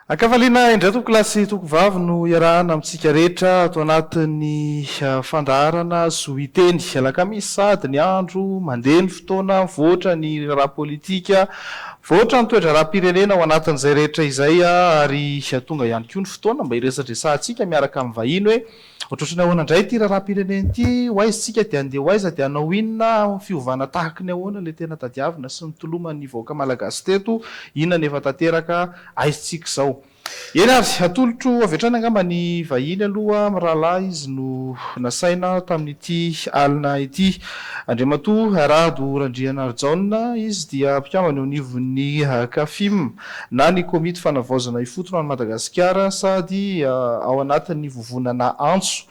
Ankafaliana indray tompokolahy sy tompokovavy no iarahana amintsika rehetra ato anatin'ny fandaharana Zo Hiteny. Alakamisy sahady ny andro, mandeha ny fotoana, mivoatra ny raharaha politika, mivoatra ny toe-draharaham-pirenena ao anatin'izay rehetra izay ary tonga ihany koa ny fotoana mba hiresadresahantsika miaraka amin'ny vahiny hoe Ohatrohatry ny ahoana indray ity raharaham-pirenena ity? Ho aiza isika dia handeha ho aiza dia hanao inona? Fiovana tahaky ny ahoana ilay tena tadiavina sy nitoloman'ny vahoaka malagasy teto? Inona no efa tanteraka? Aiza isika izao? Eny ary, atolotro avy hatrany angamba ny vahiny aloha, mirahalahy izy no nasaina tamin'ity alina ity. Andriamatoa Rado Randrianarijaona, izy dia mpikambana eo anivon'ny Cafim. na ny Komity Fanavaozana Ifotony an'i Madagasikara sady ao anatin'ny vovonana Antso.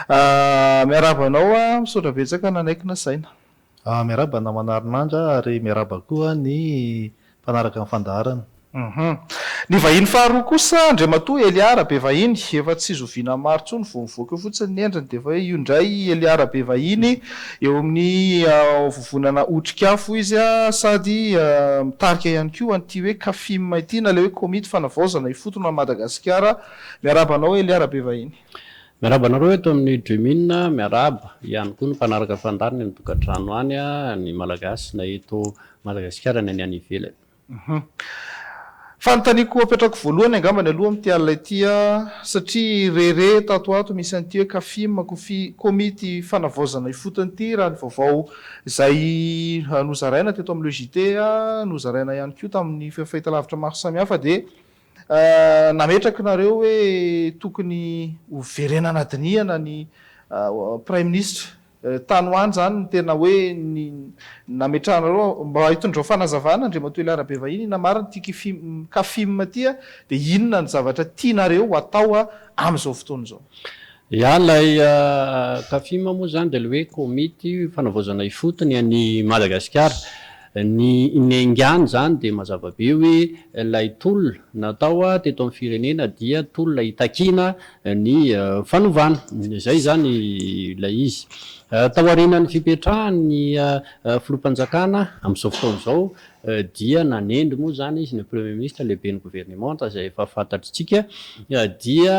Miarahaba anao aho, misaotra betsaka nanaiky nasaina. Miarahaba namana Harinandra ary miarahaba koa ny mpanaraka ny fandaharana. Ny vahiny faharoa kosa, Andriamatoa Elia Rabevahiny, efa tsy zoviana maro intsony vao mivoaka eo fotsiny ny endriny dia efa hoe io indray i Elia Rabevahiny, Eo amin'ny vovonana Otrikafo izy sady mitarika ihany koa an'ity hoe Cafim ity na ilay hoe Komity Fanavaozana Ifotony an'i Madagasikara. Miarahaba anao Elia Rabevahiny. Miarahaba anareo eto amin'ny Dream'in, miarahaba ihany koa ny mpanaraka fandaharana any an-tokantrano any, ny Malagasy na eto Madagasikara na ny any ivelany. Fanontaniako apetrako voalohany angambany aloha amin'ity alina ity satria re re tato ho ato misy an'ity hoe Cafim, Komity Fanavaozana Ifotony ity raha ny vaovao izay nozaraina teto amin'ny Le JT, nozaraina ihany koa tamin'ny fahitalavitra maro samihafa dia nametraky nareo hoe tokony ho verenana dinihana ny Praiminisitra Tany ho any izany ny tena hoe ny nametrahanareo, mba hitondrao fanazavana Andriamatoa Elia Rabevahiny, inona marina ity kifim, Cafim ity dia inona ny zavatra tianareo hatao amin'izao fotoana izao? Ya, ilay Cafim moa izany dia ilay hoe Komity Fanavaozana Ifotony an'i Madagasikara. Ny niaingàny izany dia mazava be hoe ilay tolona natao teto amin'ny firenena dia tolona hitakiana ny fanovana. Izay izany ilay izy. Tao aorianan'ny fipetrahan'ny filoham-panjakana amin'izao fotoana izao dia nanendry moa izany izy ny Premier ministre, lehiben'ny governemanta izay efa fantatritsika dia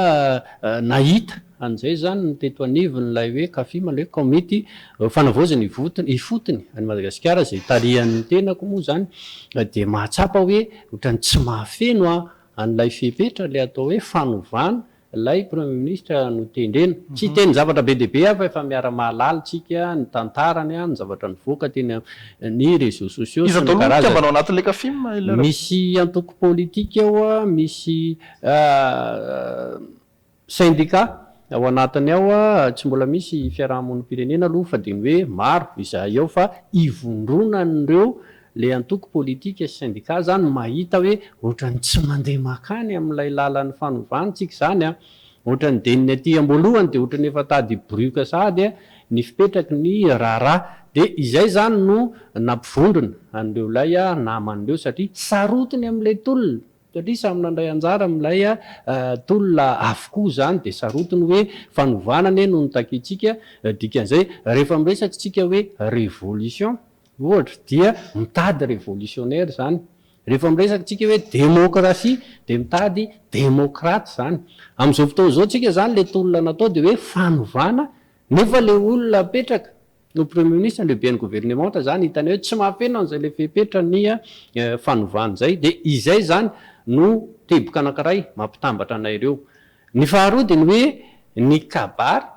nahita an'izay izany ny teto anivon'ilay hoe Cafim, ilay hoe kaomity fanavaozana ifotony an'i Madagasikara izay tarihan'ny tenako moa izany dia mahatsapa hoe ohatran'ny tsy mahafeno an'ilay fepetra ilay atao hoe fanovana ilay Premier ministre notendrena. Tsy hiteny zavatra be dia be aho fa efa miara-mahalala isika ny tantarany, ny zavatra nivoaka teny amin'ny réseaux sociaux Iza sy ny daholo no karazany. mpikambana ao anatin'ilay Cafim? Misy antoko politika ao, misy Syndicat ao anatiny ao, tsy mbola misy fiarahamonim-pirenena aloha fa dia ny hoe maro izahay ao fa ivondronan'ireo le antoko politika sy syndicat zany mahita hoe ohatran'ny tsy mandeha makany amin'ilay lalan'ny fanovana tsika izany an, ohatran'ny dia ny aty amboalohany dia ohatran'ny efa tady hiborioka sahady ny fipetraky ny raharaha dia izay zany no nampivondrona an'ireo ilay namana ireo satria sarotiny amin'ilay tolona. Satria samy nandray anjara amin'ilay tolona avokoa izany dia sarotiny hoe fanovana anie no notakintsika, dikan'izay rehefa miresaka isika hoe révolution ohatra dia mitady révolutionnaire izany, rehefa miresaka isika hoe démocratie dia mitady démocrate izany. Amin'izao fotoana izao tsika izany ilay tolona natao dia hoe fanovana nefa ilay olona apetraka No Premier Ministre, lehiben'ny governemanta izany, hitany hoe tsy mahafeno an'izay ilay fepetra ny fanovana izay, dia izay izany no teboka anankiray mampitambatra anay ireo. Ny faharoa dia ny hoe ny kabary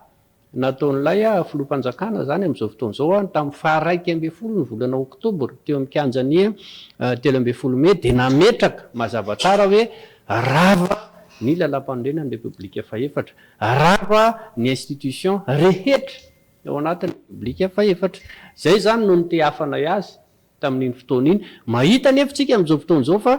nataon'ilay filoham-panjakana izany amin'izao fotoana izao tamin'ny faha-11 ny volana oktobra teo amin'ny kianjan'ny 13 mey dia nametraka mazava tsara hoe rava ny lalàmpanorenan'ny Repoblika fahefatra, rava ny institution rehetra Ao anatin'ny Repoblika fahefatra. Izay izany no nitehafanay azy tamin'iny fotoana iny. Mahita anefa isika amin'izao fotoana izao fa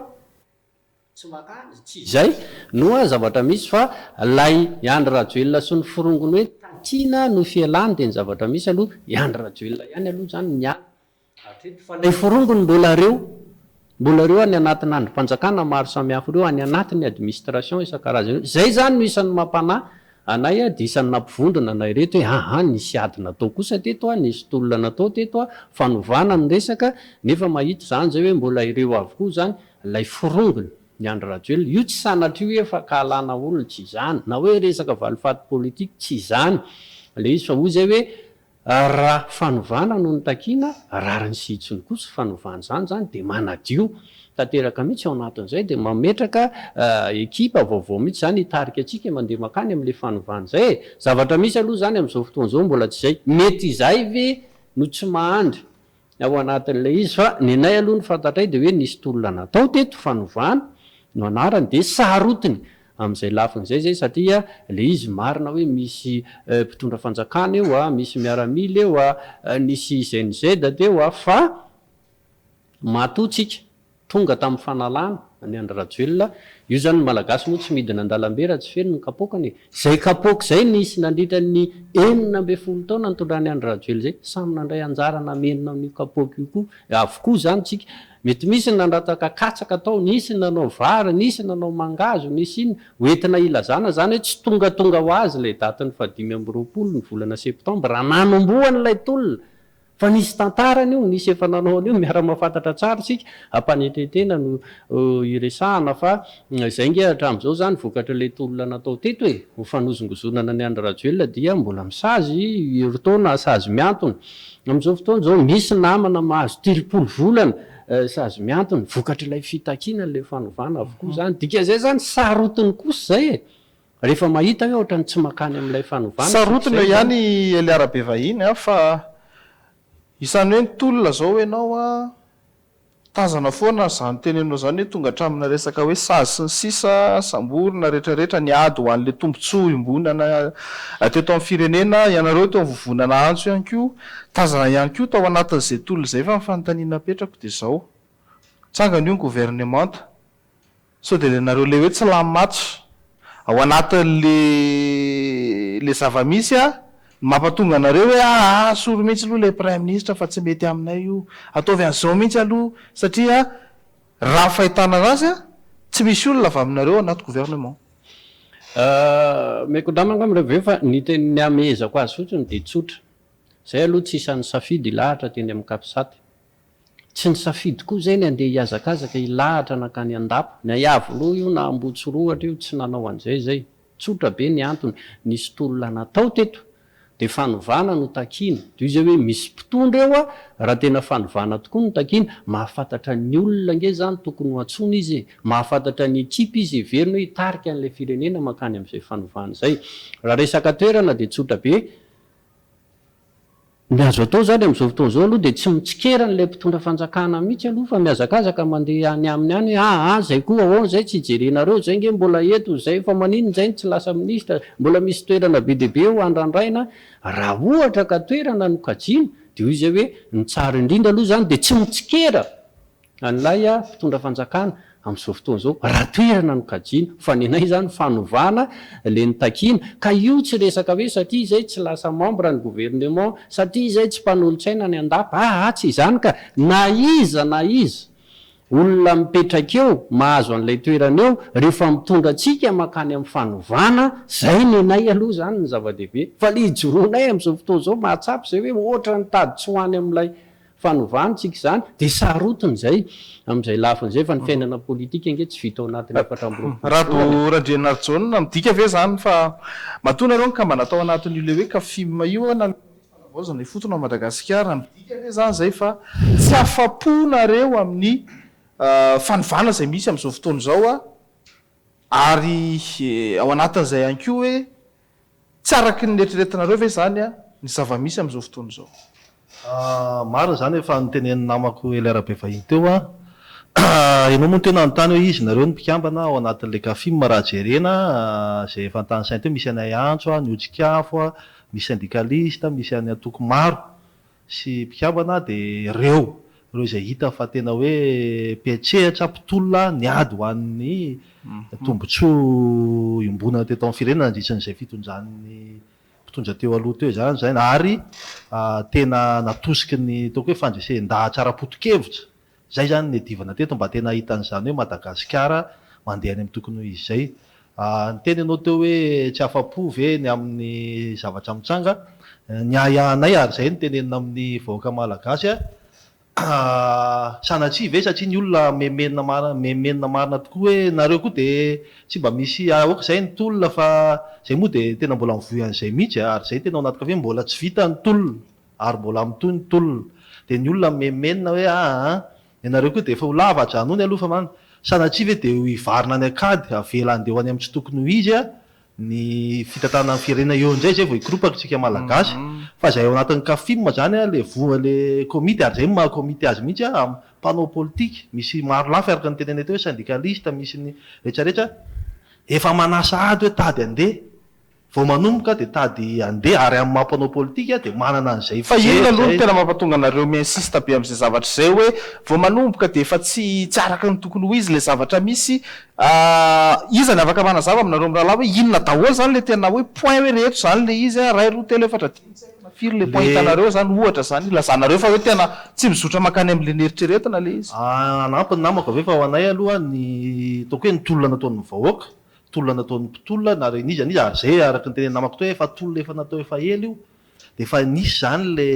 tsy makany, tsy izay no zavatra misy fa ilay i Andry Rajoelina sy ny forongony hoe takiana no fialany dia ny zavatra misy aloha i Andry Rajoelina ihany aloha izany miala Hatreto fa ilay forongony mbola reo, mbola reo any anatina andrim-panjakana maro samihafa ireo, any anatin'ny administration isan-karazany ireo. Izay izany no isan'ny mampanahy anay dia isan'ny nampivondrona anay ireto hoe aa nisy ady natao kosa teto a, nisy tolona natao teto a, fanovana ny resaka, nefa mahita izany izay hoe mbola ireo avokoa izany ilay forongony. Ny Andry Rajoelina, io tsy sanatria hoe fankahalana olona, tsy izany, na hoe resaka valifaty politika, tsy izany ilay izy fa hoy izay hoe raha fanovana no notakiana, rariny sy hitsiny kosa fanovana izany izany dia manadio tanteraka mihitsy ao anatin'izay dia mametraka ekipa vaovao mihitsy izany hitarika antsika mandeha mankany amin'ilay fanovana izay e! Zavatra misy aloha izany amin'izao fotoana izao mbola tsy izay, mety izay ve no tsy mahandry ao anatin'ilay izy fa nenay aloha ny fantatray dia hoe nisy tolona natao teto fanovana no anarany dia sarotiny amin'izay lafiny izay izay satria ilay izy marina hoe misy mpitondra fanjakana eo a, misy miaramila eo a, nisy GNZ teo a fa matoa tsika Tonga tamin'ny fanalana an'i Andry Rajoelina, io izany ny Malagasy moa tsy midina an-dalambe raha tsy feno ny kapoakany e! Izay kapoaka izay nisy nandritra ny 16 taona nitondran'i Andry Rajoelina izay, samy nandray anjara nameno an'io kapoaka io koa avokoa izany tsika. Mety misy ny nandratsaka katsaka tao, nisy ny nanao vary, nisy ny nanao mangahazo, nisy inona. Ho entina hilazana izany hoe tsy tongatonga ho azy ilay datin'ny fahadimy amby roapolo ny volana septambra nanombohan'ilay tolona. Fa nisy tantarany io, nisy efa nanao an'io, miara-mahafantatra tsara isika, ampanetren-tena no iresahana fa izay ange hatramin'izao izany vokatr'ilay tolona natao teto e, ho fanozongozonana an'i Andry Rajoelina dia mbola misazy herintaona sazy mihantona. Amin'izao fotoana izao misy namana mahazo 30 volana sazy mihantona vokatr'ilay fitakiana an'ilay fanovana avokoa izany. Dikan'izay izany sarotiny kosa izay e! Rehefa mahita hoe ohatran'ny tsy mankany amin'ilay fanovana isika Sarotiny izay eo izany. ihany Elia Rabevahiny a, fa isan'ny hoe nitolona zao ianao a, tazana foana izany teneninao izany hoe tonga hatraminà resaka hoe sazy sy ny sisa, samborina retraretra, niady ho an'ilay tombontsoa iombonana teto amin'ny firenena, ianareo teo amin'ny vovonana antso ihany koa, tazana ihany koa tao anatin'izay tolona izay fa ny fanontaniana apetrako dia izao, tsangana io ny governemanta, Sao dia le nareo le hoe tsy lany match ao anatin'le le zava-misy a no mampatonga anareo hoe aa asory mihitsy aloha le praiminisitra fa tsy mety aminay io, ataovy an'izao mihitsy aloha satria raha ny fahitana anazy a tsy misy olona avy aminareo ao anaty gouvernement. Omeko namana angamba ireo avy eo fa ny teny ny hamehezako azy fotsiny dia tsotra. Zay aloha tsy isan'ny safidy hilahatra teny amin'ny capsat. Tsy nisafidy koa izay ny handeha hihazakazaka hilahatra nankany Andapa. Na Iavoloha io na Ambohitsorohatra io tsy nanao an'izay izay. Tsotra be ny antony. Nisy tolona natao teto dia fanovana no takiana. Dia io izay hoe misy mpitondra eo a, raha tena fanovana tokoa no takiana, mahafantatra ny olona ange izany tokony ho antsoina izy e. Mahafantatra ny ekipa izy heveriny hoe hitarika an'ilay firenena mankany amin'izay fanovana izay. Raha resaka toerana dia tsotra be. Ny azo atao izany amin'izao fotoana izao aloha dia tsy mitsikera an'ilay mpitondra fanjakana mihitsy aloha fa mihazakazaka mandeha any aminy any hoe aa izay koa ahoana izay tsy hijerenareo izay nge mbola eto izay fa maninona izay no tsy lasa minisitra mbola misy toerana be dia be eo andrandraina raha ohatra ka toerana no kajiana dia hoy izay hoe ny tsara indrindra aloha izany dia tsy mitsikera An'ilay mpitondra fanjakana amin'izao fotoana izao, raha toerana no kajiana, fa ny anay izany fanovana le notakiana, ka io tsy resaka hoe satria izay tsy lasa membre ny gouvernement, satria izay tsy mpanolotsaina any an-dapa, aa tsy izany ka, na iza na iza olona mipetraka eo mahazo an'ilay toerana eo, rehefa mitondra antsika mankany amin'ny fanovana, zay ny anay aloha izany ny zava-dehibe, fa le ijoroanay amin'izao fotoana izao mahatsapa izay hoe ohatran'ny tady tsy ho any amin'ilay fanovana tsika izany dia sarotiny izay amin'izay lafiny izay fa ny fiainana politika ange tsy vita ao anatin'ny 24 Rado ora e. Randrianarijaona, midika ve izany fa matoa nareo nikambana tao anatin'io le hoe Cafim io na le fanavaozana ifotony ao Madagasikara, midika ve izany izay fa tsy afa-po nareo amin'ny fanovana izay misy amin'izao fotoana izao ary ao anatin'izay ihany koa hoe Tsy araky ny neritreretinareo ve izany ny zava-misy amin'izao fotoana izao? Marina izany efa notenenin'ny namako LR Bevahiny teo an! Ianao moa no teo nanontany hoe iza nareo no mpikambana ao anatin'ilay Cafim raha jerena izay efa notanisainy teo misy anay Antso an, ny Otrikafo an, misy syndicaliste, misy an'ny antoko maro sy mpikambana dia ireo, ireo izay hita fa tena hoe mpiantsehatra, mpitolona niady ho an'ny tombontsoa iombonana teto amin'ny firenena nandritra an'izay fitondran'ny mpitondra teo aloha teo izany izay ary tena natosiky ny ataoko hoe fandresen-dahatra ara-poto-kevitra Izay izany ny niadivana teto mba tena hahita an'izany hoe Madagasikara mandeha any amin'ny tokony ho izy izay. Niteny ianao teo hoe tsy afa-po ve ny amin'ny zavatra mitranga. Ny ahiahinay ary izay no tenenina amin'ny vahoaka malagasy. Sanatria ve satria ny olona memenina marina memenina marina tokoa hoe nareo koa dia tsy mba misy aoka izay ny tolona fa izay moa dia tena mbola mivoy an'izay mihitsy ary izay tena ao anaty kafe mbola tsy vita ny tolona ary mbola mitohy ny tolona dia ny olona memenina hoe aa ianareo koa dia efa ho lava ajanony aloha fa man sanatria ve dia ho hivarina any an-kady avela handeha ho any amin'ny tsy tokony ho izy ny fitantanana ny firenena eo indray zay vao hikoropaka tsika malagasy fa zay ao anatin'ny cafim zany a le voa le komity ary zay no maha komity azy mihitsy a mpanao politika misy maro lafy araka ny tenenay teo hoe syndicaliste misy ny rehetra rehetra efa manasa ady hoe tady andeha vao manomboka de tady andeha ary amin'ny maha mpanao politika de manana an'izay Fa fijery inona aloha no zay. tena mampatonga anareo mi-insiste be amin'izay zavatra izay hoe vao manomboka dia efa tsy tsy araka ny tokony ho izy ilay zavatra misy Iza ny afaka manazava aminareo mirahalahy hoe inona daholo zany le tena hoe point hoe reto zany le izy a, iray, roa, telo, efatra, dimy, tsy haiko na firy le point Le. hitanareo zany ohatra zany ilazanareo fa hoe tena tsy mizotra mankany amle neritreretina le izy. Hanampy ny namako ve fa ho anay aloha ny ataoko hoe ny tolona nataon'ny vahoaka, tolona nataon'ny mpitolona na re n'iza n'iza ary zay araka ny tenenin'ny namako teo hoe efa tolona efa natao efa ela io dia efa nisy izany le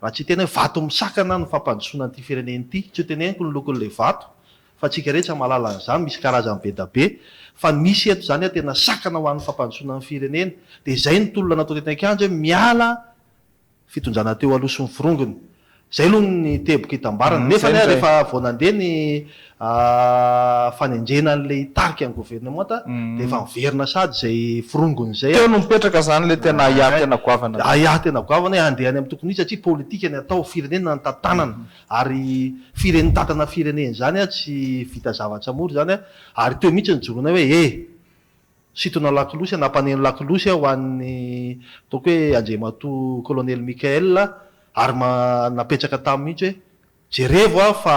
raha tsy hiteny hoe vato misakana ny fampandrosoana an'ity firenena ity, tsy ho teneniko ny lokon'ilay vato Fa tsika rehetra mahalala an'izany, misy karazany be da be, fa misy eto izany tena sakana ho an'ny fampandrosoana ny firenena. Dia izay ny tolona natao teto an-kianja hoe miala fitondrana teo aloha sy ny forongony. Izay aloha ny teboka itambarana. Nefa Izay anie indray. rehefa vao nandeha ny fanendrena an'ilay hitarika ny governemanta dia efa miverina sady izay forongony izay. Teo no mipetraka izany ilay tena ahiahy tena goavana be. Ahiahy tena goavana hoe handeha any amin'ny tokony ho izy satria politika ny atao, firenena no tantanana. Ary firene mitantana firenena izany an, tsy vita zavatra mora izany an, ary teo mihitsy nijoroanay hoe eh! Sintona lakolosy an, nampaneno lakolosy aho ho an'ny ataoko hoe Andriamatoa Colonel Michael ary napetraka taminy mihitsy hoe jerevo aho fa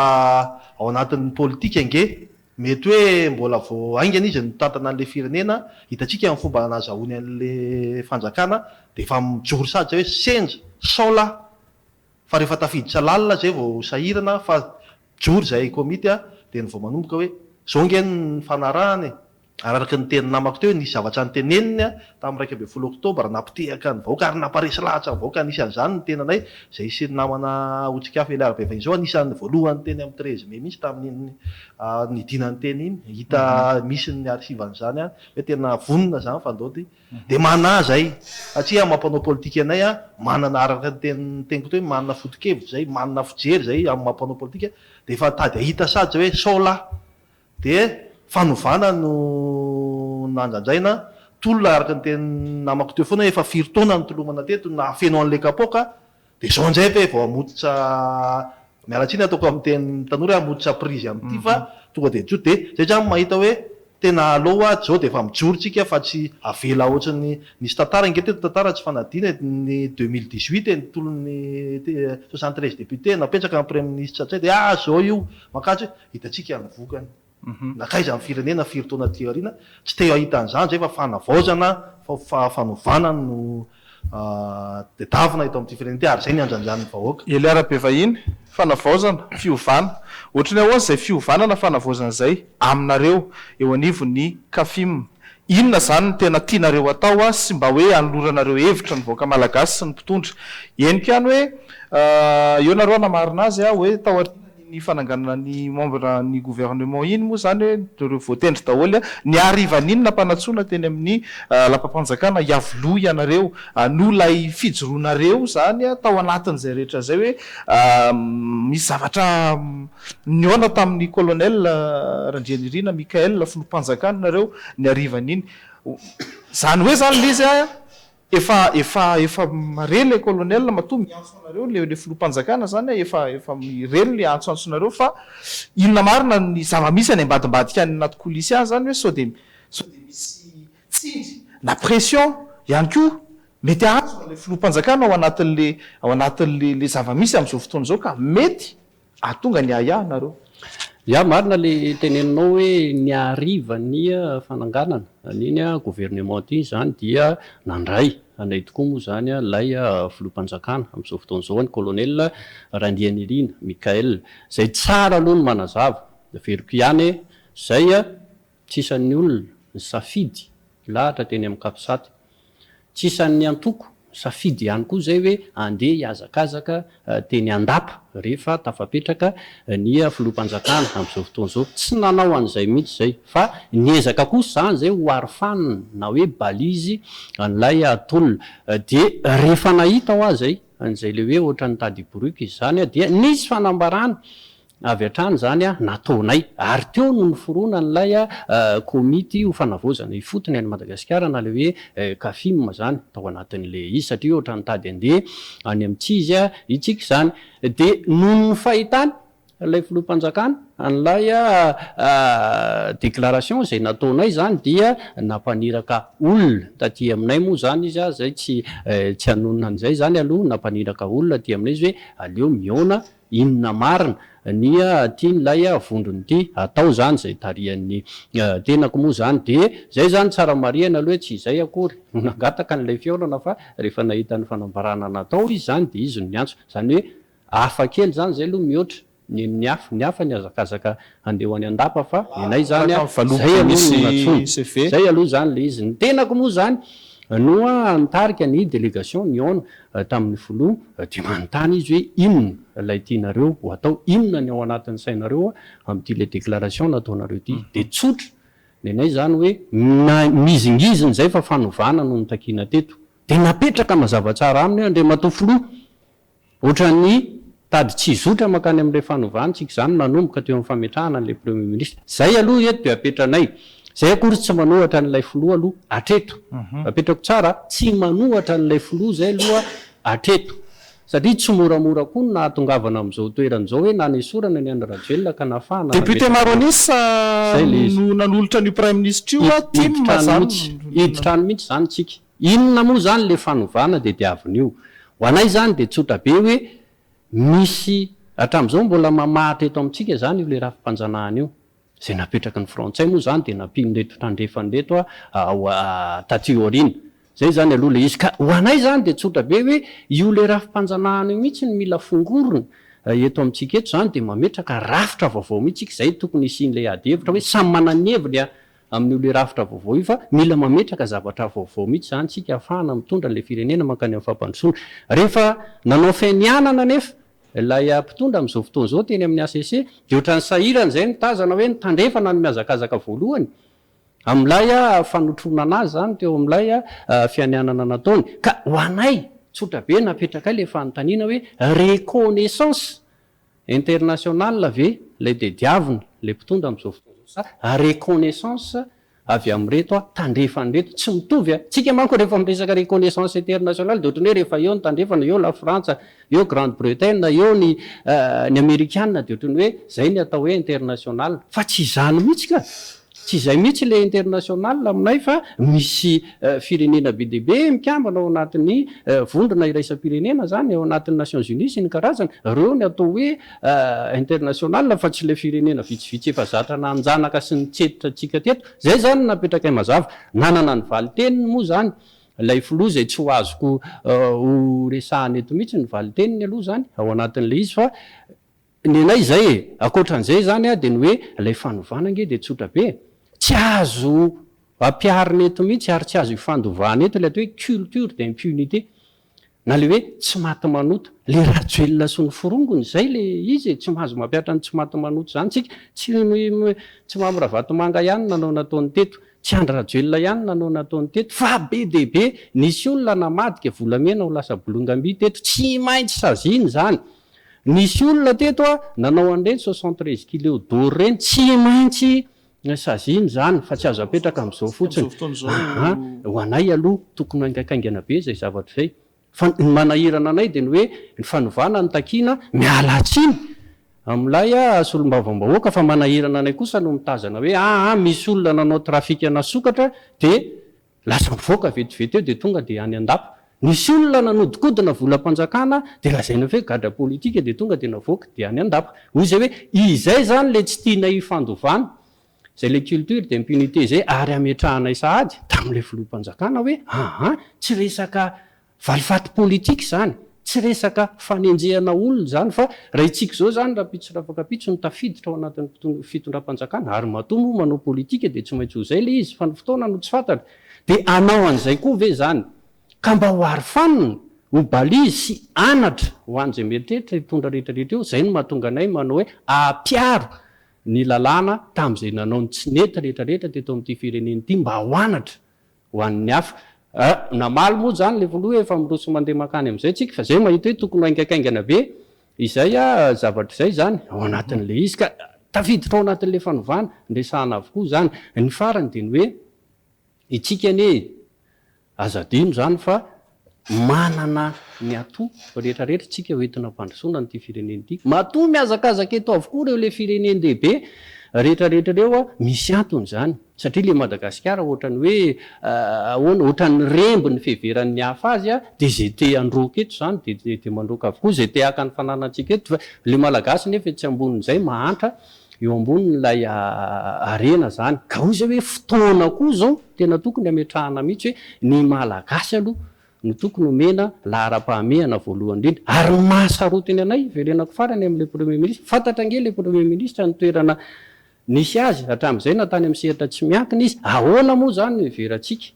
ao anatin'ny politika ange mety hoe mbola vao haingana izy no mitantana an'ilay firenena, hitantsika ny fomba nazahoany an'ilay fanjakana dia efa mijoro sady izay hoe sendra sao lahy Fa rehefa tafiditra lalina zay vao sahirana fa mijoro zahay komity a dia ny vao manomboka hoe zao nge ny nifanarahana e! Ary araka ny tenin'ny namako teo nisy zavatra noteneniny a tamin'ny 11 oktobra nampitehaka ny vahoaka ary namparesy lahatra ny vahoaka anisan'izany ny tenanay izay sy ny namana Otsikafo Eliard Bevahiny izao anisan'ny voalohany teny amin'ny 13 mai mihitsy tamin'iny nidinany teny iny hita misy ny archive an'izany any hoe tena vonona izany fa ndao ty Dia manahy izay, satria amin'ny maha mpanao politika anay, manana araka ny teniko teo hoe manana foto-kevitra izay, manana fijery izay amin'ny maha mpanao politika, dia efa tady hahita sady izay hoe sao lahy dia fanovana no nandrandraina, tolona araka ny tenin'ny namako teo foana hoe efa firy taona nitolomana teto, nahafeno an'ilay kapoaka, Dia izao indray ve vao hamototra, miala tsiny ataoko amin'ny teny tanora hoe hamototra prise amin'ity fa tonga dia mijoro. Dia izay zany mahita hoe tena aleo hoa izao dia efa mijoro tsika fa tsy avela ohatran'ny nisy tantara ange teto tantara tsy fanadino e, ny 2018 e, ny tolon'ny 73 députés napetraka ny praiminisitra Ntsay dia ah izao io mankatso hoe hitantsika ny vokany. Nankaiza ny firenena firy taona aty aoriana? Tsy te hahita an'izany izay fa fanavaozana, fanovana no tedavina eto amin'ity firenena ity ary izay ny andrandran'ny vahoaka. Elia Rabevahiny, Fanavaozana, fiovana. Ohatry ny ahoana izay fiovana na fanavaozana izay aminareo eo anivon'ny Cafim? Inona izany no tena tianareo atao sy mba hoe anoloranareo hevitra ny vahoaka malagasy sy ny mpitondra? Henoko ihany hoe eo nareo hanamarina azy hoe taorian'iny fananganana ny membre ny gouvernement iny moa izany hoe ireo voatendry daholo ny harivan'iny nampanantsoina teny amin'ny lapam-panjakana Iavoloha ianareo noho ilay fijoroanareo izany tao anatin'izay rehetra izay hoe misy zavatra Nihaona tamin'ny Colonel Randrianirina Michael, filoham-panjakana nareo ny harivan'iny. Izany hoe izany ilay izy an, efa efa efa re ilay Colonel matoa miantso anareo ilay ilay filoham-panjakana izany an, efa efa re ilay antsoantsonareo fa inona marina ny zava-misy any ambadimbadika any anaty coulisse any izany hoe sao dia sao dia misy tsindry na pression ihany koa mety hahazo an'ilay filoham-panjakana ao anatin'ilay ao anatin'ilay ilay zava-misy amin'izao fotoana izao ka mety Ahatonga ny ahiahy nareo. Ya, marina le teneninao hoe ny hariva ny fananganana an'iny gouvernement iny zany dia nandray anay tokoa moa zany ilay filoham-panjakana amin'izao fotoana izao ny colonel Randrianirina Michael. Zay tsara aloha ny manazava, averiko ihany zay tsy isan'ny olona nisafidy lahatra teny amin'ny capsat, tsy isan'ny antoko. Nisafidy ihany koa izay hoe andeha hihazakazaka teny Andapa rehefa tafapetraka ny filoham-panjakana amin'izao fotoana izao. Tsy nanao an'izay mihitsy izay fa niezaka kosa izany izay ho arofanina na hoe balise an'ilay tolona. Dia rehefa nahita hoa izay an'izay ilay hoe ohatran'ny tady boriky izy izany dia nisy fanambarana Avy hatrany izany nataonay ary teo no niforonan'ilay komity ho fanavaozana ifotony an'i Madagasikara na ilay hoe CAFIM izany tao anatin'ilay izy satria ohatran'ny tady handeha any amin'ny tsy izy itsika izany. Dia noho ny fahitany ilay filoham-panjakana an'ilay déclaration izay nataonay izany dia nampaniraka olona taty aminay moa izany izy, izay tsy tsy hanonona an'izay izany aloha, nampaniraka olona aty aminay izy hoe aleo mihaona Inona marina ny tian'ilay vondrona ity atao izany izay tarihan'ny tenako moa izany dia izay izany tsara marihana aloha hoe tsy izay akory no nangataka an'ilay fihaonana fa rehefa nahita ny fanambarana natao izy izany dia izy no niantso izany hoe hafa kely izany izay aloha mihoatra ny hafa ny hafa nihazakazaka handeha ho any an-dapa fa ny anay izany Araka ny izay valopy aloha no misy nantsoina CV. izay aloha izany ilay izy ny tenako moa izany no nitarika ny délégation nihaona tamin'ny filoha dia manontany izy hoe inona ilay tianareo ho atao, inona ny ao anatin'ny sainareo amin'ity ilay déclaration nataonareo ity. Dia tsotra ny anay izany hoe na mihizingizina izay fa fanovana no notakiana teto. Dia napetraka mazava tsara aminy hoe Andriamatoa Filoha, Ohatran'ny tady tsy hizotra mankany amin'ilay fanovana tsika izany nanomboka teo amin'ny fametrahana an'ilay Premier Ministre. Izay aloha eto dia apetranay. Izay akory tsy manohatra an'ilay Filoha aloha hatreto. Apetrako tsara, tsy manohatra an'ilay Filoha izay aloha hatreto. Satria tsy moramora koa ny nahatongavana amin'izao toerana izao hoe nanesorana an'i Andry Rajoelina ka nafahana Député nametraka maro an'io. an'isa Izay ilay izy. no nanolotra an'io Praiminisitra io, tim Hiditra any izany mihitsy, hiditra any mihitsy izany tsika. Inona moa izany ilay fanovana tediavina io? Ho anay izany dia tsotra be hoe misy hatramin'izao mbola mamahatra eto amintsika izany io ilay rafi-panjanahana io. Izay napetraky ny frantsay moa izany dia nampian'ireto tandrefana ireto ao taty aoriana. Izay izany aloha ilay izy. Ka ho anay izany dia tsotra be hoe io ilay rafi-panjanahana io mihitsy no mila fongorina eto amintsika eto izany dia mametraka rafitra vaovao mihitsy isika. Izay tokony hisian'ilay ady hevitra hoe samy manana ny heviny amin'io le rafitra vaovao io fa mila mametraka zavatra vaovao mihitsy izany isika ahafahana mitondra an'ilay firenena mankany amin'ny fampandrosoana. Rehefa nanao fianianana anefa ilay mpitondra amin'izao fotoana izao teny amin'ny hcc dia ohatran'ny sahirana izay nitazana hoe ny tandrefana no mihazakazaka voalohany amin'ilay fanotronana azy izany teo amin'ilay fianianana nataony. Ka ho anay tsotra be napetrakay ilay fanontaniana hoe reconnaissance International ve ilay tediavina ilay mpitondra amin'izao fotoana izao sa reconnaissance avy amin'ireto tandrefana ireto? Tsy mitovy a! Tsika manko rehefa miresaka reconnaissance internationale dia ohatran'ny hoe rehefa eo ny tandrefana, eo la Frantsa, eo Grande Bretagne, eo ny ny amerikana dia ohatran'ny hoe izay ny atao hoe international. Fa tsy izany mihitsy ka! Tsy izay mihitsy ilay international aminay fa misy firenena be dia be mikambana ao anatin'ny vondrona iraisam-pirenena izany, ao anatin'ny Nations Unies sy ny karazany. Ireo ny atao hoe international fa tsy ilay firenena vitsivitsy efa zatra nanjanaka sy nitsetra antsika teto. Izay izany no napetrakay mazava. Nanana ny valin-teniny moa izany ilay filoha izay tsy ho azoko ho resahana eto mihitsy ny valin-teniny aloha izany ao anatin'ilay izy fa Nenay izay e! Ankoatran'izay izany dia ny hoe ilay fanovana ange dia tsotra be e! Tsy azo ampiharina eto mihitsy ary tsy azo ifandovana eto ilay atao hoe culture d'impunité na ilay hoe tsy maty manota. Ilay Rajoelina sy ny forongony izay ilay izy e! Tsy mahazo mampihatra ny tsy maty manota izany tsika. Tsy tsy Mamy Ravatomanga ihany no nanao nataony teto, tsy Andry Rajoelina ihany no nanao nataony teto fa be dia be. Nisy olona namadika volamena ho lasa bolongam-by teto. Tsy maintsy saziana izany. Nisy olona teto a, nanao an'ireny 73 kilos d'or ireny, tsy maintsy saziana izany fa tsy azo apetraka amin'izao fotsiny. Aa, ho anay aloha tokony haingankaingana be izay zavatra izay. Fa ny manahirana anay dia ny hoe ny fanovana no takiana, miala tsiny amin'ilay solombavambahoaka fa manahirana anay kosa no mitazana hoe aa misy olona nanao trafikana sokatra dia Lasa mivoaka vetivety eo dia tonga dia any an-dapa. Nisy olona nanodikodina volam-panjakana dia lazaina hoe gadra politika dia tonga dia navoaka dia any an-dapa. Hoy izay hoe izay izany ilay tsy tianay hifandovana, izay ilay culture d'impunité izay ary ametrahanay sahady tamin'ilay filoham-panjakana hoe aa tsy resaka Valifaty politika izany, tsy resaka fanenjehana olona izany fa raha itsika izao izany rahampitso sy rafakampitso no tafiditra ao anatin'ny fitondram-panjakana ary matoa moa manao politika dia tsy maintsy ho izay ilay izy fa ny fotoana no tsy fantatra dia hanao an'izay koa ve izany? Ka mba ho arofanina, ho balise sy anatra ho an'izay mieritreritra hitondra rehetra rehetra eo, izay no mahatonga anay manao hoe ampiaro ny lalàna tamin'izay nanao ny tsy nety rehetra rehetra teto amin'ity firenena ity mba ho anatra ho an'ny hafa. Namaly moa izany ilay filoha hoe efa miroso mandeha mankany amin'izay tsika fa izay mahita hoe tokony ho haingakaingana be izay zavatra izay izany ao anatin'ilay izy ka tafiditra ao anatin'ilay fanovana resahana avokoa izany. Ny farany dia ny hoe itsika anie Aza adino izany fa manana ny atout rehetra rehetra tsika ho entina ampandrosoana an'ity firenena ity. Matoa mihazakazaka eto avokoa ireo le firenen-dehibe rehetra rehetra ireo a, misy antony izany. Satria le Madagasikara ohatran'ny hoe ahoana, ohatran'ny remby ny fiheveran'ny hafa azy a, dia izay te handroaka eto izany dia dia mandroaka avokoa, izay te haka ny fananantsika eto. Fa le Malagasy nefa etsy ambonin'izay mahantra eo ambonin'ilay harena izany. Ka hoy izay hoe fotoana koa izao tena tokony hametrahana mihitsy hoe ny Malagasy aloha no tokony homena laharam-pahamehana voalohany indrindra. Ary ny maha sarotiny anay, hiverenako farany amin'ilay Premier Ministre, fantatra ange ilay Premier Ministre ny toerana nisy azy hatramin'izay na tany amin'ny sehatra tsy miankina izy, ahoana moa izany no hiverantsika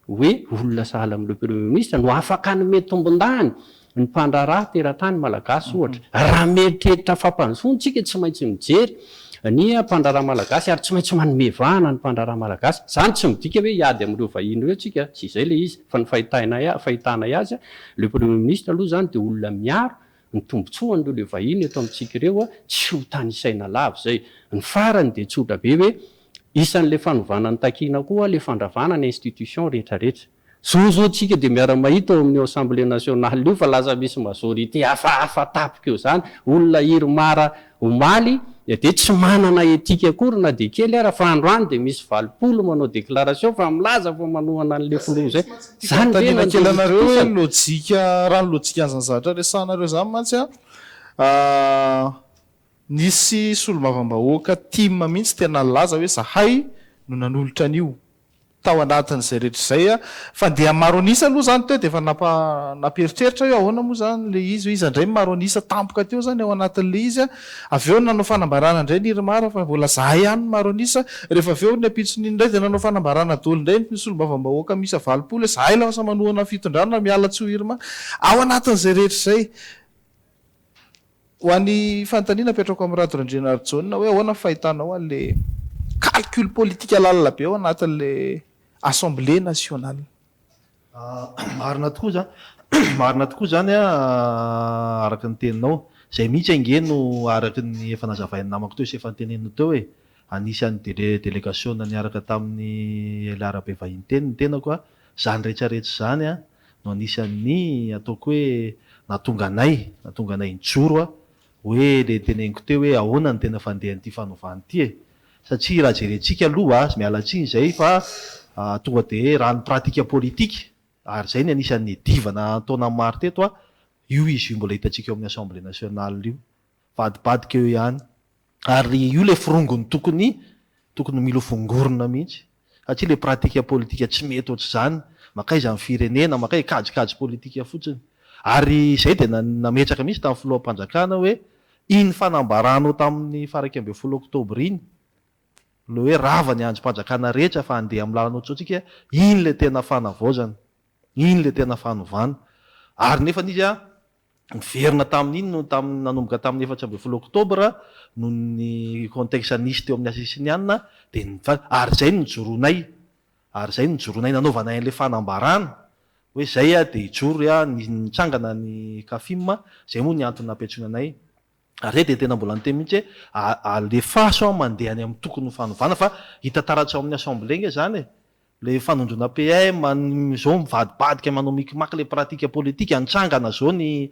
hoe olona sahala amin'ireo Premier Ministre no afaka hanome tombondahiny ny mpandraharaha teratany malagasy ohatra. Raha mieritreritra fampandrosoana isika tsy maintsy mijery ny mpandraharaha malagasy ary tsy maintsy manome vahana ny mpandraharaha malagasy. Izany tsy midika hoe hiady amin'ireo vahiny ireo isika, tsy izay ilay izy fa ny fahitanay fahitanay azy, le Premier Ministre aloha izany dia olona miaro ny tombotsoan'ireo le vahiny eto amintsika ireo tsy ho tanisaina lava izay. Ny farany dia tsotra be hoe isan'ilay fanovana notakiana koa ilay fandravana ny institution rehetra rehetra. Zao zao tsika dia miara mahita ao amin'io assemblée nationale io fa lasa misy majorité hafahafa tampoka eo izany, olona irmar omaly dia tsy manana éthique akory na dia kely ara fa androany dia misy 80 manao déclaration fa milaza fa manohana an'ilay filoha izay. Izany ve no Fanontaniana kely andeha anareo hoe hitokisana? lojika, raha ny lojikan'izany zavatra resahanareo izany mantsy an, nisy solombavambahoaka tim mihitsy tena nilaza hoe zahay no nanolotra an'io. Tao anatin'izay rehetra izay, fa ndeha maro an'isa aloha izany teo dia efa nampa, nampieritreritra hoe ahoana moa izany ilay izy, hoe iza indray no maro an'isa tampoka teo izany ao anatin'ilay izy. Avy eo nanao fanambarana indray ny IRMAR fa mbola zahay ihany no maro an'isa. Rehefa avy eo ny ampitson'iny indray dia nanao fanambarana daholo indray ny solombavambahoaka miisa 80 hoe zahay lasa manohana ny fitondrana, miala tsy ho IRMAR. Ao anatin'izay rehetra izay. Ho an'ny fanontaniana apetrako amin'i Rado Randrianarijaona hoe ahoana ny fahitanao an'ilay calcul politique lalina be ao anatin'ilay Assemblée nationale? Marina tokoa izany, marina tokoa izany araka ny teninao. Izay mihitsy ange no araka ny efa nazavain'ny namako teo sy efa noteneniny teo e. Anisan'ny dele- delegasiona niaraka tamin'ny LR Bevahiny teny ny tenako, izany rehetra rehetra izany no anisan'ny ataoko hoe nahatonga anay, nahatonga anay nijoro aho, hoe le teneniko teo hoe ahoana no tena fandehan'ity fanovana ity e! Satria raha jerentsika aloha, miala tsiny izay fa tonga dia raha ny pratique politique, ary izay ny anisan'ny niadivana an-taona maro teto an, io izy io mbola hitantsika eo amin'ny Assemblée nationale io, vadibadika eo ihany. Ary io le forongony tokony tokony mila ho fongorina mihitsy satria le pratique politique tsy mety ohatr'izany makaiza ny firenena makaiza kajikajy politique fotsiny ary izay dia nametraka mihitsy tamin'ny filoham-panjakana hoe iny fanambaranao tamin'ny faha 11 oktobra iny le hoe rava ny andrim-panjakana rehetra fa handeha amin'ny lalana ohatr'izao tsika iny le tena fanavaozana iny le tena fanovana ary nefany izy an Niverina tamin'iny no tamin'ny nanomboka tamin'ny 14 oktobra noho ny contexte nisy teo amin'ny Asesiniana dia niva- ary izay no nijoroanay ary izay no nijoroanay nanaovanay an'ilay fanambarana hoe izay dia hijoro a nitsangana ny Cafim izay moa ny antony nampiantsoina anay ary izay dia tena mbola niteny mihitsy hoe alefaso aho mandeha any amin'ny tokony ho fanovana fa hita taratra ao amin'ny assemblée nge izany e Le fanondroana PM zao mivadibadika manao micmac le pratique politique nitsangana zao ny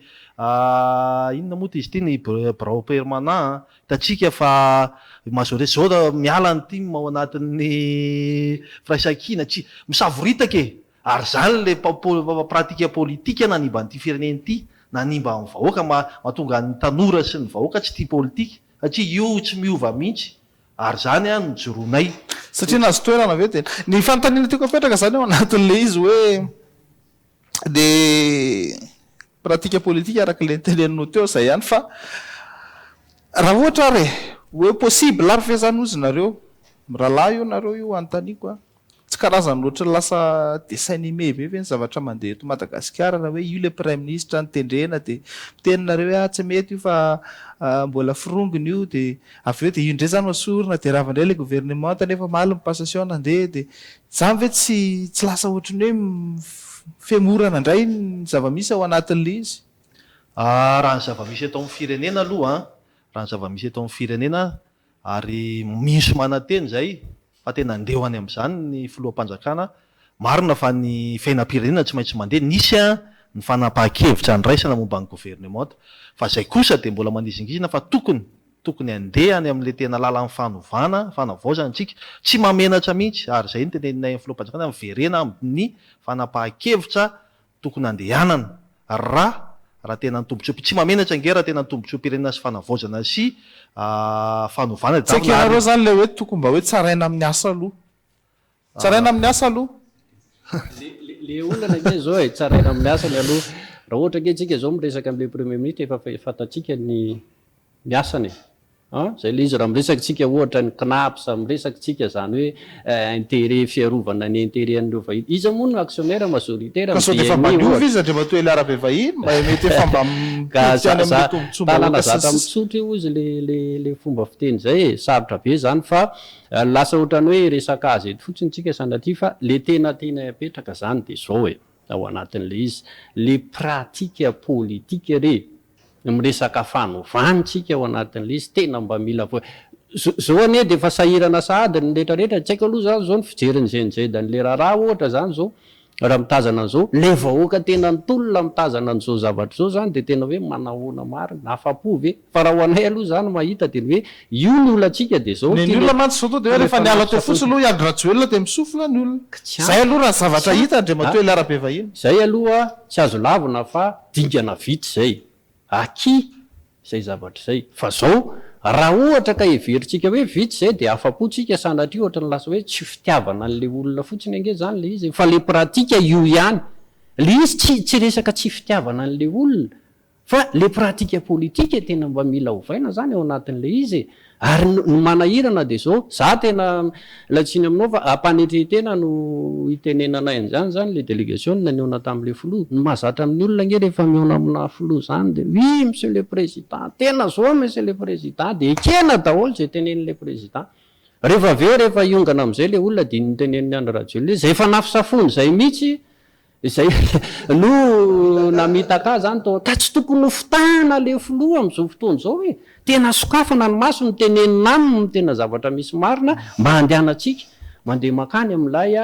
inona moa ty izy ity ny birao permanent an, hitantsika fa majorité zao miala ny tim ao anatin'ny firaisankina tsy misavoritaka e! ary zany le pratique politique nanimba an'ity firenena ity nanimba ny vahoaka mahatonga ny tanora sy ny vahoaka tsy tia politique satria io tsy miova mihitsy Ary izany an no nijoroanay. Satria nahazo toerana ve dia. Ny fanontaniana tiako apetraka izany ao anatin'ilay izy hoe le pratique politique araka ilay noteneninao teo izay ihany fa raha ohatra ary e, hoe possible ary ve izany hozy nareo, mirahalahy io nareo io anontaniako an. Tsy karazany ohatran'ny lasa dessin animé be ve ny zavatra mandeha eto Madagasikara raha hoe io ilay praiminisitra notendrena dia miteny nareo hoe ah tsy mety io fa mbola forongony io dia avy eo dia io indray izany asorina dia rava indray ilay gouvernemanta nefa omaly ny passation nandeha dia izany ve tsy tsy lasa ohatran'ny hoe fihemorana indray ny zava-misy ao anatin'ilay izy? Raha ny zava-misy eto amin'ny firenena aloha an, raha ny zava-misy eto amin'ny firenena ary mino sy manantena izay fa tena handeha ho any amin'izany ny filoham-panjakana, marina fa ny fiainam-pirenena tsy maintsy mandeha, nisy ny fanapahan-kevitra andraisana momba ny governemanta, fa izay kosa dia mbola manizingizina fa tokony, tokony handeha any amin'ilay tena lalan'ny fanovana, fanavaozana isika, tsy mahamenatra mihitsy, ary izay no teneninay amin'ny filoham-panjakana, miverena amin'ny fanapahan-kevitra tokony handehanana raha raha tena ny tombotsoa tsy mahamenatra ange raha tena ny tombotsoam-pirenena sy fanavaozana sy fanovana dia Tsy ekenareo zany le hoe tokony mba hoe tsaraina amin'ny asa aloha. Tsaraina amin'ny asa aloha. Le le olana ange zao e, tsaraina amin'ny asany aloha. Raha ohatra ange tsika zao miresaka amle premier ministre efa fantatsika ny ny asany e. An! Zay le izy raha miresaka tsika ohatra ny Cnaps, miresaka tsika zany hoe intérêt fiarovana ny intérêt an'ireo vahiny. Iza moa no actionnaire majoritaire Ka sao amin'ny dia efa mba BNI niova ohatra? izy Andriamatoa Elia Rabevahiny, mba mety efa mba Ka mitodika za any za amin'ilay tanana tombotsoam-bahoaka sy ny zatra sisa. mitsotra io ozy le le le fomba fiteny zay e, sarotra be zany fa lasa ohatran'ny hoe hiresaka azy eto fotsiny tsika sanatria fa le tena tianay apetraka zany de zao e, ao anatin'le izy, le pratique politique re Miresaka fanovana tsika ao anatin'ilay izy, tena mba mila vo, zao anie dia efa sahirana sahady ny rehetra rehetra, tsy haiko aloha zany zao ny fijerin'ny Gen Z an'ilay raharaha ohatra zany zao, raha mitazana an'izao, ilay vahoaka tena nitolona mitazana an'izao zavatra izao zany dia tena hoe manahoana marina, afa-po ve? Fa raha ho anay aloha zany mahita dia ny hoe io ny olantsika dia zao, Ny ity olona ilay mantsy zao tonga dia hoe ilay rehefa niala teo fanafisafosana. fotsiny aloha i Andry Rajoelina dia misofina ny olona. Tsy Zay ampy, aloha raha ny zavatra tsy hita ampy Andriamatoa a! Elia Rabevahiny. Zay aloha tsy azo lavina fa dingana vita izay, acquis izay zavatra izay. Fa zao, raha ohatra ka heverintsika hoe vita izay dia afa-po tsika sanatria ohatry ny lasa hoe tsy fitiavana an'ilay olona fotsiny ange izany ilay izy e, fa ilay pratique io ihany. Ilay izy tsy tsy resaka tsy fitiavana an'ilay olona Fa le pratique politique tena mba mila ovaina zany ao anatin'le izy e! Ary ny manahirana de zao, za tena miala tsiny aminao fa ampanetren-tena no itenenanay an'izany zany le delegation nihaona tamle filoha, ny mahazatra amin'ny olona ange rehefa mihaona amina filoha zany de oui monsieur le président, tena zao monsieur le président, de ekena daholo ze tenenin'le président. Rehefa avy eo rehefa hiongana amizay le olona de iny notenenin'i Andry Rajoelina iny, zay efa nafosafony zay mihitsy Izay no namitaka ahy zany tao, ka tsy tokony ho fitahana le filoha amin'izao fotoana izao e! Tena sokafana ny masony, tenenina aminy ny tena zavatra misy marina mba handehanantsika mandeha mankany amin'ilay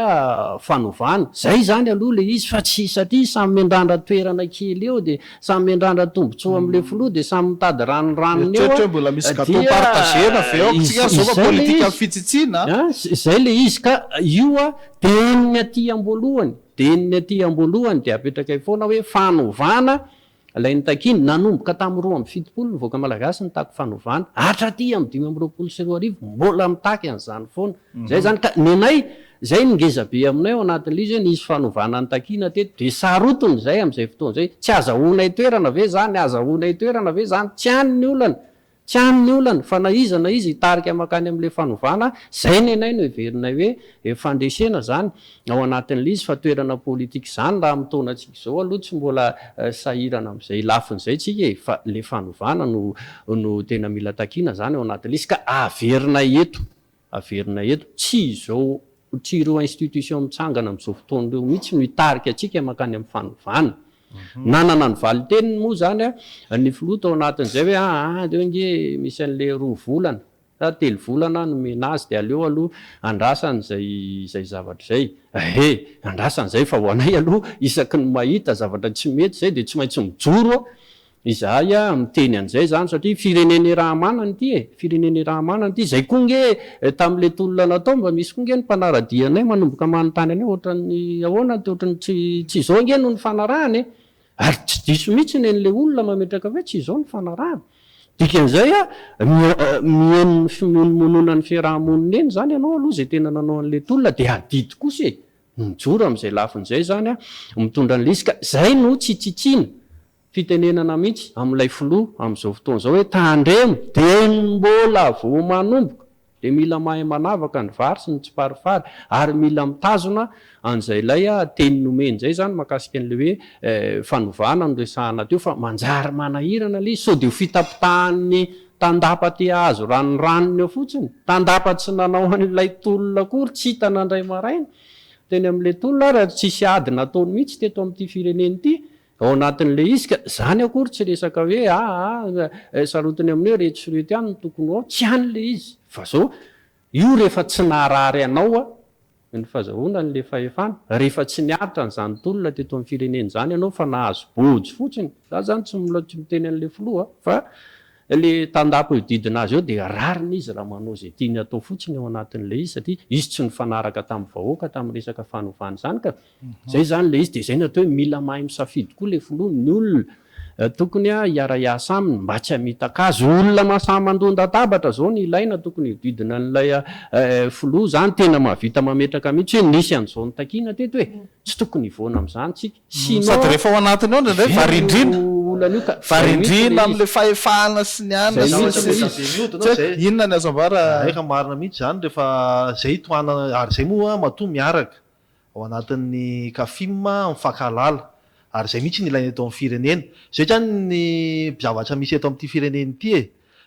fanovana. Zay zany aloha le izy fa tsy satria samy miandrandra toerana kely eo de samy miandrandra tombotsoa amin'le filoha de samy mitady ranoranony eo Mieritreritra hoe mbola misy gâteau dia partagena ve ao? Tsika ary zao fa izay le politika izy fitsitsiana a! a! Zay le izy ka io a de ny aty am-boalohany. Dia ny aty am-boalohany dia apetrakay foana hoe fanovana ilay notakiany, nanomboka tamin'ny 72 ny vahoaka malagasy nitaky fanovana, hatraty amin'ny 2025 mbola mitaky an'izany foana. Izay izany ka ny anay, izay ny ngeza be aminay ao anatin'ilay izy hoe nisy fanovana notakiana teto dia sarotiny izay amin'izay fotoana izay, tsy azahoanay toerana ve izany, azahoanay toerana ve izany, tsy any ny olana. Tsy any ny olana, fa na iza na iza hitarika mankany amin'ilay fanovana, izay ny anay no heverinay hoe fandresena izany ao anatin'ilay izy, fa toerana politika izany raha amin'ny taonantsika izao aloha tsy mbola sahirana amin'izay lafiny izay tsika e, fa ilay fanovana no no tena mila takiana izany ao anatin'ilay izy ka averinay eto, Averina eto, tsy izao, tsy ireo institutions mitsangana amin'izao fotoana ireo mihitsy no hitarika antsika mankany amin'ny fanovana. Nanana ny valin-teniny moa izany ny filoha tao anatin'izay hoe aa aleo ange misy an'ilay roa volana sa telo volana nomena azy dia aleo aloha andrasana izay izay zavatra izay. Ehe, andrasana izay fa ho anay aloha isaky ny mahita zavatra tsy mety izay dia tsy maintsy mijoro Izahay miteny an'izay izany satria firenena iraha-manana ity e, firenena iraha-manana ity, izay koa nge tamin'ilay tolona natao mba misy koa nge ny mpanara-dia anay manomboka manontany anay ohatran'ny ahoana ty ohatran'ny tsy tsy izao nge no nifanarahana e, ary tsy diso mihitsy nen'ilay olona mametraka hoe tsy izao nifanarahana, dikan'izay mihaino ny fimonomononan'ny fiaraha-monina eny izany ianao aloha izay tena nanao an'ilay tolona dia adidy kosa e, mijoro amin'izay lafiny izay izany mitondra an'ilay izy ka izay no tsy tsitsiana fitenenana mihitsy amin'ilay filoha amin'izao fotoana izao hoe tandremo dia mbola vao manomboka. Dia mila mahay manavaka ny vary sy ny tsiparifary ary mila mitazona an'izay ilay teny nomeny izay izany mahakasika an'ilay hoe fanovana noresahana teo fa manjary manahirana ilay izy sao dia ho fitapitahan'ny tandapa te hahazo ranoranony eo fotsiny. Tandapa tsy nanao an'ilay tolona akory tsy hita nandray maraina teny amin'ilay tolona ary ary tsisy ady nataony mihitsy teto amin'ity firenena ity ao anatin'ilay izy ka izany akory tsy resaka hoe aa sarotiny amin'ny hoe reto sy reto ihany no tokony ho ao, tsy any ilay izy fa zao io rehefa tsy naharary anao ny fazahoana an'ilay fahefana, rehefa tsy niaritra an'izany tolona teto amin'ny firenena izany ianao fa nahazo bôjy fotsiny, za zany tsy tsy miteny an'ilay filoha fa ilay tandapa hodidina azy eo dia rariny izy raha manao izay tiany atao fotsiny ao anatin'ilay izy satria izy tsy nifanaraka tamin'ny vahoaka tamin'ny resaka fanovana izany ka. Zay zany le izy de zay no atao hoe mila mahay misafidy koa le filoha, ny olona tokony hiara-hiasa aminy mba tsy hamitaka azy, olona mahasahy mandon-databatra zao no ilaina tokony hiodidina an'ilay filoha zany, tena mahavita mametraka mihitsy hoe nisy an'izao nitakiana teto e, tsy tokony hivoana amin'izany tsika, sinon Sady rehefa ao anatiny ao indraindray very varindrina, io olana io ka, zay mihitsy varindrina le amin'ilay izy. fahefana sy ny anona Zay sy ny mihitsy le sisa, izy. tsy haiko inona ny azo ambara. Aika marina mihitsy izany rehefa zay tohanana ary zay moa matoa miaraka ao anatin'ny Cafim mifankahalala ary izay mihitsy no ilaina eto amin'ny firenena. Izay zany ny zavatra misy eto amin'ity firenena ity e!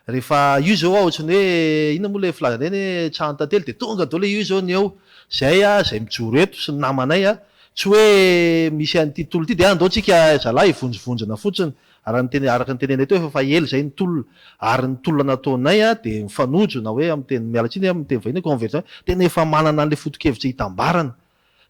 Rehefa io izao ohatran'ny hoe inona moa ilay filazana eny hoe trano tantely dia tonga daholo io izao ny eo. Izay izay mijoro eto sy ny namanay tsy hoe misy an'ity tolona ity dia andao tsika zalahy hivonjivonjina fotsiny. Raha ny teny araka ny tenenay teo efa ela izay ny tolona ary ny tolona nataonay dia mifanojo na hoe amin'ny teny miala tsiny amin'ny teny vahiny hoe convergent tena efa manana an'ilay foto-kevitra hitambarana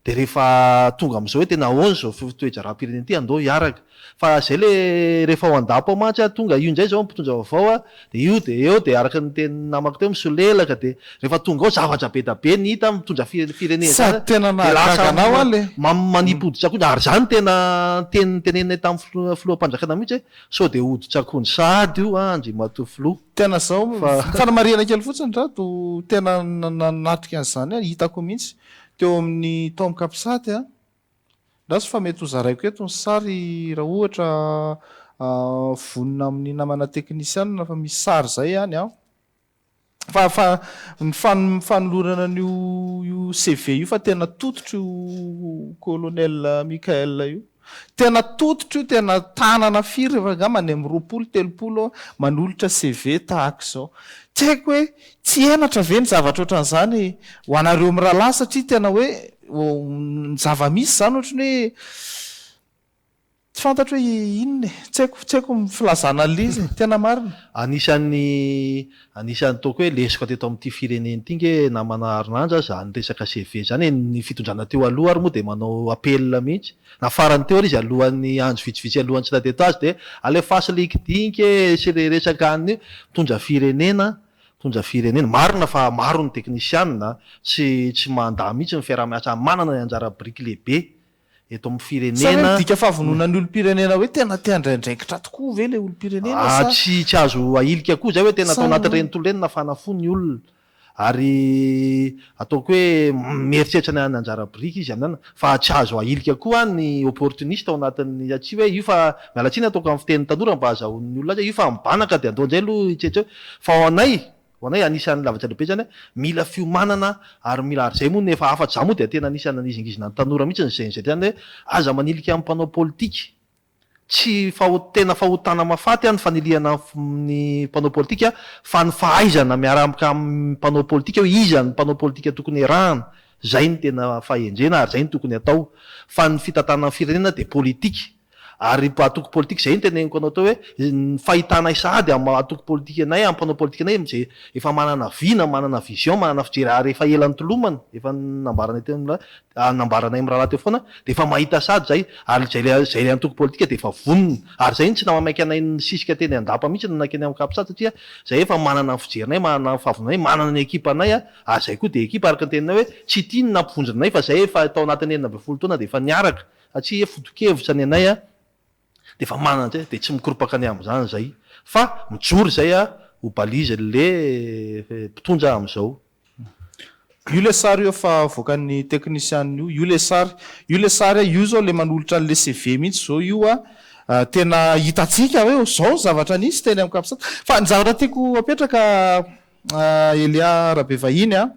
dia rehefa tonga amin'izao hoe tena ahoana izao toe-draharaham-pirenena ity andao hiaraka fa izay ilay rehefa ao an-dapa ao mantsy tonga io indray izao ny mpitondra vaovao dia io dia eo dia araka ny tenin'ny namako teo misolelaka dia rehefa tonga ao zavatra be da be ny hita mitondra firenena Sady izany tena dia nahagaga lasa anao aho le. manipy hoditr'akondro ary izany tena teny noteneninay tamin'ny filoha filoham-panjakana mihitsy hoe sao dia hoditr'akondro sahady io an Andriamatoa Filoha Tena zao, fa. fanamarihana kely fotsiny Rado, tena nanatrika an'izany aho, hitako mihitsy teo amin'ny tao amin'ny capsat an, Andraso fa mety ho zaraiko eto ny sary raha ohatra vonona amin'ny namana teknisianina fa misy sary izay any an. Fa fa ny fanolorana an'io io CV io fa tena tototra io colonel Mickaël io. Tena tototra io, tena tanana firy efa angamba any amin'ny 20, 30 manolotra CV tahaka izao. Tsy haiko hoe Tsy henatra ve ny zavatra ohatran'izany ho anareo mirahalahy satria tena hoe ny zava-misy izany ohatran'ny hoe tsy fantatro hoe inona e! Tsy haiko tsy haiko ny filazana an'ilay izy e! Tena marina. Anisan'ny anisan'ny ataoko hoe lesoka teto amin'ity firenena ity nge namana Harinandra zany resaka CV zany e, ny fitondrana teo aloha ary moa dia manao appel mihitsy, na farany teo ary izy alohan'ny andro vitsivitsy alohan'ny tsy naha teto azy dia alefaso LinkedIn e sy le resaka an'io, mitondra firenena Mitondra firenena. Marina fa maro ny teknisianina tsy tsy mandà mihitsy ny fiaraha-miasa manana ny anjara biriky lehibe eto amin'ny Sa hoe firenena. midika fahavononan'ny olom-pirenena hoe tena te handray andraikitra tokoa ve ilay olom-pirenena Ah sa. tsy tsy azo ahilika koa izay hoe tena Sa tao anatin'ireny ahoana? tolona ireny nafana fo ny olona ary ataoko hoe mieritreritra ny any anjara biriky izy amin'izany fa tsy azo ahilika koa ny opportuniste ao anatin'ny satria hoe io fa miala tsiny ataoko amin'ny fitenin'ny tanora mba azahoan'ny olona azy hoe io fa mibanaka dia andao indray aloha hitsetra eo Fa ho anay, ho anay anisan'ny lavitra lehibe zany mila fiomanana ary mila ary zay moa no efa hafatra, za moa dia tena anisan'ny nanizingizina ny tanora mihitsy ny Gen Z zany hoe aza manilika amin'ny mpanao politika, tsy faho- tena fahotana mahafaty ny fanilihana ny mpanao politika fa ny fahaizana miaraka amin'ny mpanao politika hoe iza ny mpanao politika tokony iarahana, zay no tena fahendrena ary zay no tokony atao fa ny fitantanana ny firenena dia politika. Ary antoko politika, izay no teneniko anao teo hoe ny fahitanay sahady amin'ny maha antoko politika anay, amin'ny mpanao politika anay izay efa manana vina, manana vision, manana fijery ary efa ela nitolomana, efa nambaranay teo amin'ny nambaranay mirahalahy teo foana dia efa mahita sahady izay ary izay ilay izay ilay antoko politika dia efa vonona. Ary izay no tsy namamaika anay nisisika teny an-dapa mihitsy na nankeny amin'ny capsat satria izay efa manana ny fijerinay, manana ny fahavononanay, manana ny ekipanay ary izay koa dia ekipa araka ny teninao hoe tsy ity no nampivondrona anay fa izay efa tao anatin'ny 16 taona dia efa niaraka. Satria foto-kevitra ny anay dia efa manana an'izay dia tsy mikoropaka ny amin'izany izay fa mijoro izay ho balise le mpitondra amin'izao. Io le sary io efa avoakan'ny teknisianina io, io le sary, io le sary io zao le manolotra an'le CV mihitsy zao io a, tena hitantsika hoe zao ny zavatra nisy teny amin'ny capsat. Fa ny zavatra tiako apetraka. Elia Rabevahiny a,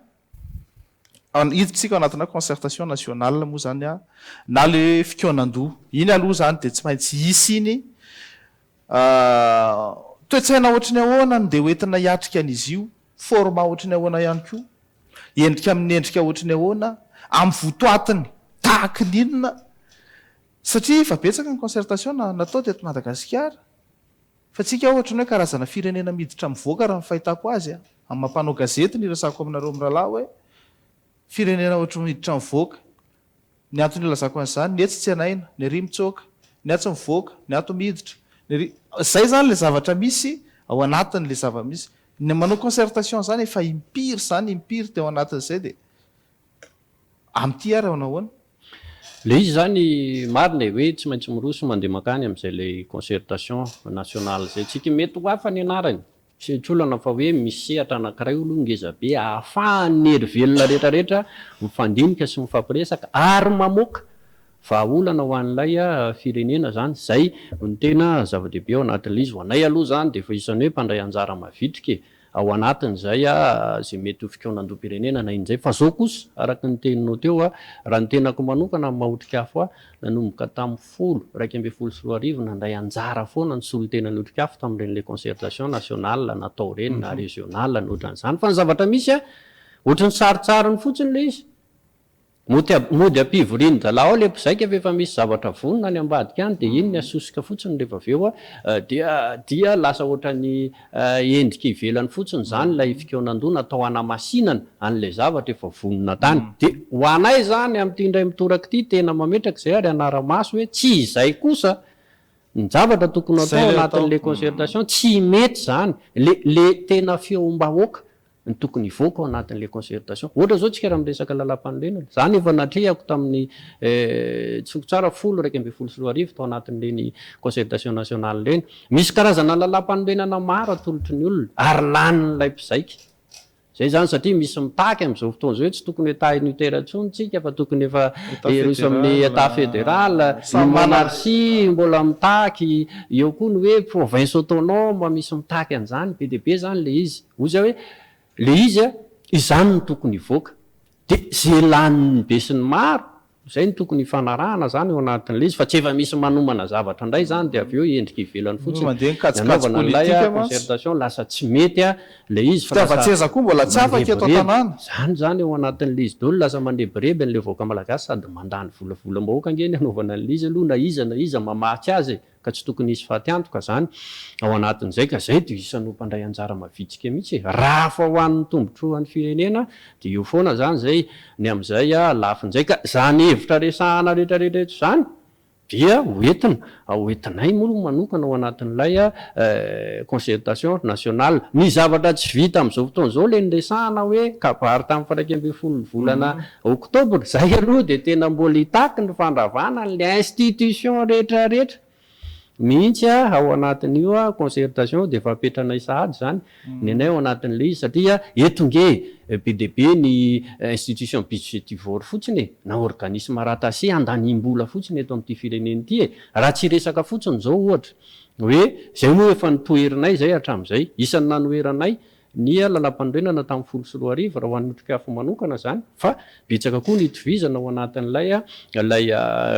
hiditra ao anatina concertation nationale moa zany a, na le fikaonandoha iny aloha zany de tsy maintsy hisy iny. Toe-tsaina ohatry ny ahoana no ndeha hoentina hiatrika an'izy io, format ohatry ny ahoana ihany koa, endrika amin'ny endrika ohatry ny ahoana, amin'ny votoatiny tahaky ny inona, satria efa betsaka ny concertation natao teto Madagasikara, fa tsika ohatry ny hoe karazana firenena miditra mivoaka raha ny fahitako azy a, amin'ny maha mpanao gazety no iresahako aminareo mirahalahy hoe firenena ohatry ny miditra mivoaka. Ny antony ilazako an'izany, ny etsy tsy anaina, ny ary mitsoaka, ny atsy mivoaka, ny ato miditra, ny ary. Zay zany le zavatra misy ao anatin'le zava-misy. Ny manao concertation zany efa impiry zany impiry teo anatin'izay de amin'ity ary ao nahoana? Le izy zany marina e, hoe tsy maintsy miroso mandeha mankany amin'izay le concertation nationale zay tsika, mety ho hafa ny anarany, tsy olana fa hoe misy sehatra anankiray aloha ngeza be ahafahan'ny hery velona rehetrarehetra mifandinika sy mifampiresaka ary mamoaka vahaolana ho an'ilay firenena zany. Zay no tena zava-dehibe ao anatin'ilay izy. Ho anay aloha zany dia efa isan'ny hoe mpandray anjara mavitrika e ao anatin'izay izay mety ho fikaonandoham-pirenena na inona izay. Fa zao kosa, araka ny teninao teo, raha ny tenako manokana amin'ny maha Otrikafo ahy, nanomboka tamin'ny 2011 nandray anjara foana ny solontenan'ny Otrikafo tamin'ireny le concertation nationale natao ireny na régionale na ohatran'izany. Fa ny zavatra misy, ohatry ny sarintsariny fotsiny ilay izy. Mody mody ampivorian-dRzalahy ao ilay mpizaika fa efa misy zavatra vonona any ambadika any dia iny ny asosoka fotsiny rehefa avy eo dia dia lasa ohatran'ny endrika ivelany fotsiny izany ilay fikaonandoha natao hanamasinana an'ilay zavatra efa vonona tany. Dia ho anay izany amin'ity indray mitoraka ity tena mametraka izay ary hanara-maso hoe tsy izay kosa ny zavatra tokony hatao Izay ilay atao. anatin'ilay concertation, tsy mety izany. Le le tena feom-bahoaka ny tokony hivoaka ao anatin'ilay concertation. Ohatra izao tsika raha miresaka lalàmpanorenana, izany efa natrehako tamin'ny tsy tsara 2011 tao anatin'ireny concertation nationale ireny. Misy karazana lalàmpanorenana maro atolotry ny olona ary lanin'ilay mpizaika. Izay izany satria misy mitaky amin'izao fotoana izao hoe tsy tokony état unitaire intsony tsika fa tokony efa État hiroso amin'ny fédéral, état fédéral. Ny samy manana. monarchie mbola mitaky, eo koa ny hoe province autonome misy mitaky an'izany, be dia be izany ilay izy. Hoy zay hoe le izy a, izany no tokony hivoaka. De ze lanin'ny be sy ny maro, zay no tokony hifanarahana zany ao anatin'le izy fa tsy efa misy manomana zavatra indray zany de avy eo endrika ivelany fotsiny Mandeha ny ny kajikajy anaovana an'ilay politika mantsy. concertation, lasa tsy mety a le izy fa lasa Fitiavan-tseza koa mbola tsy afaka eto mandrebireby. an-tanàna. Zany zany ao anatin'le izy daholo, lasa mandrebireby an'le vahoaka malagasy sady mandany volavolam-bahoaka ange ny anaovana an'le izy aloha na iza na iza mamatsy azy e. Ka tsy tokony hisy faty antoka zany ao anatin'izay ka zay dia isan'ny ho mpandray anjara mavitrika mihitsy e! Raha fa ho an'ny tombotsoan'ny firenena dia eo foana zany zay ny amin'izay lafiny zay ka zany hevitra resahana rehetrarehetra eto zany dia ho entina, ho entinay moa manokana ao anatin'ilay concertation nationale. Ny zavatra tsy vita amin'izao fotoana izao le niresahana hoe kabary tamin'ny 11 volana Oktobra, zay aloha dia tena mbola hitaky ny fandravana an'ilay institution rehetra rehetra mihitsy ao anatin'io concertation dia efa apetranay sahady izany ny anay ao anatin'ilay izy satria eto nge be dia be ny institution budgetivore fotsiny e, na organisme rattaché andaniam-bola fotsiny eto amin'ity firenena ity e, raha tsy hiresaka fotsiny izao ohatra hoe izay moa efa notoherinay izay hatramin'izay, isan'ny nanoheranay ny lalàmpanorenana tamin'ny 2010 raha ho an'ny Otrikafo manokana izany fa betsaka koa ny itovizana ao anatin'ilay ilay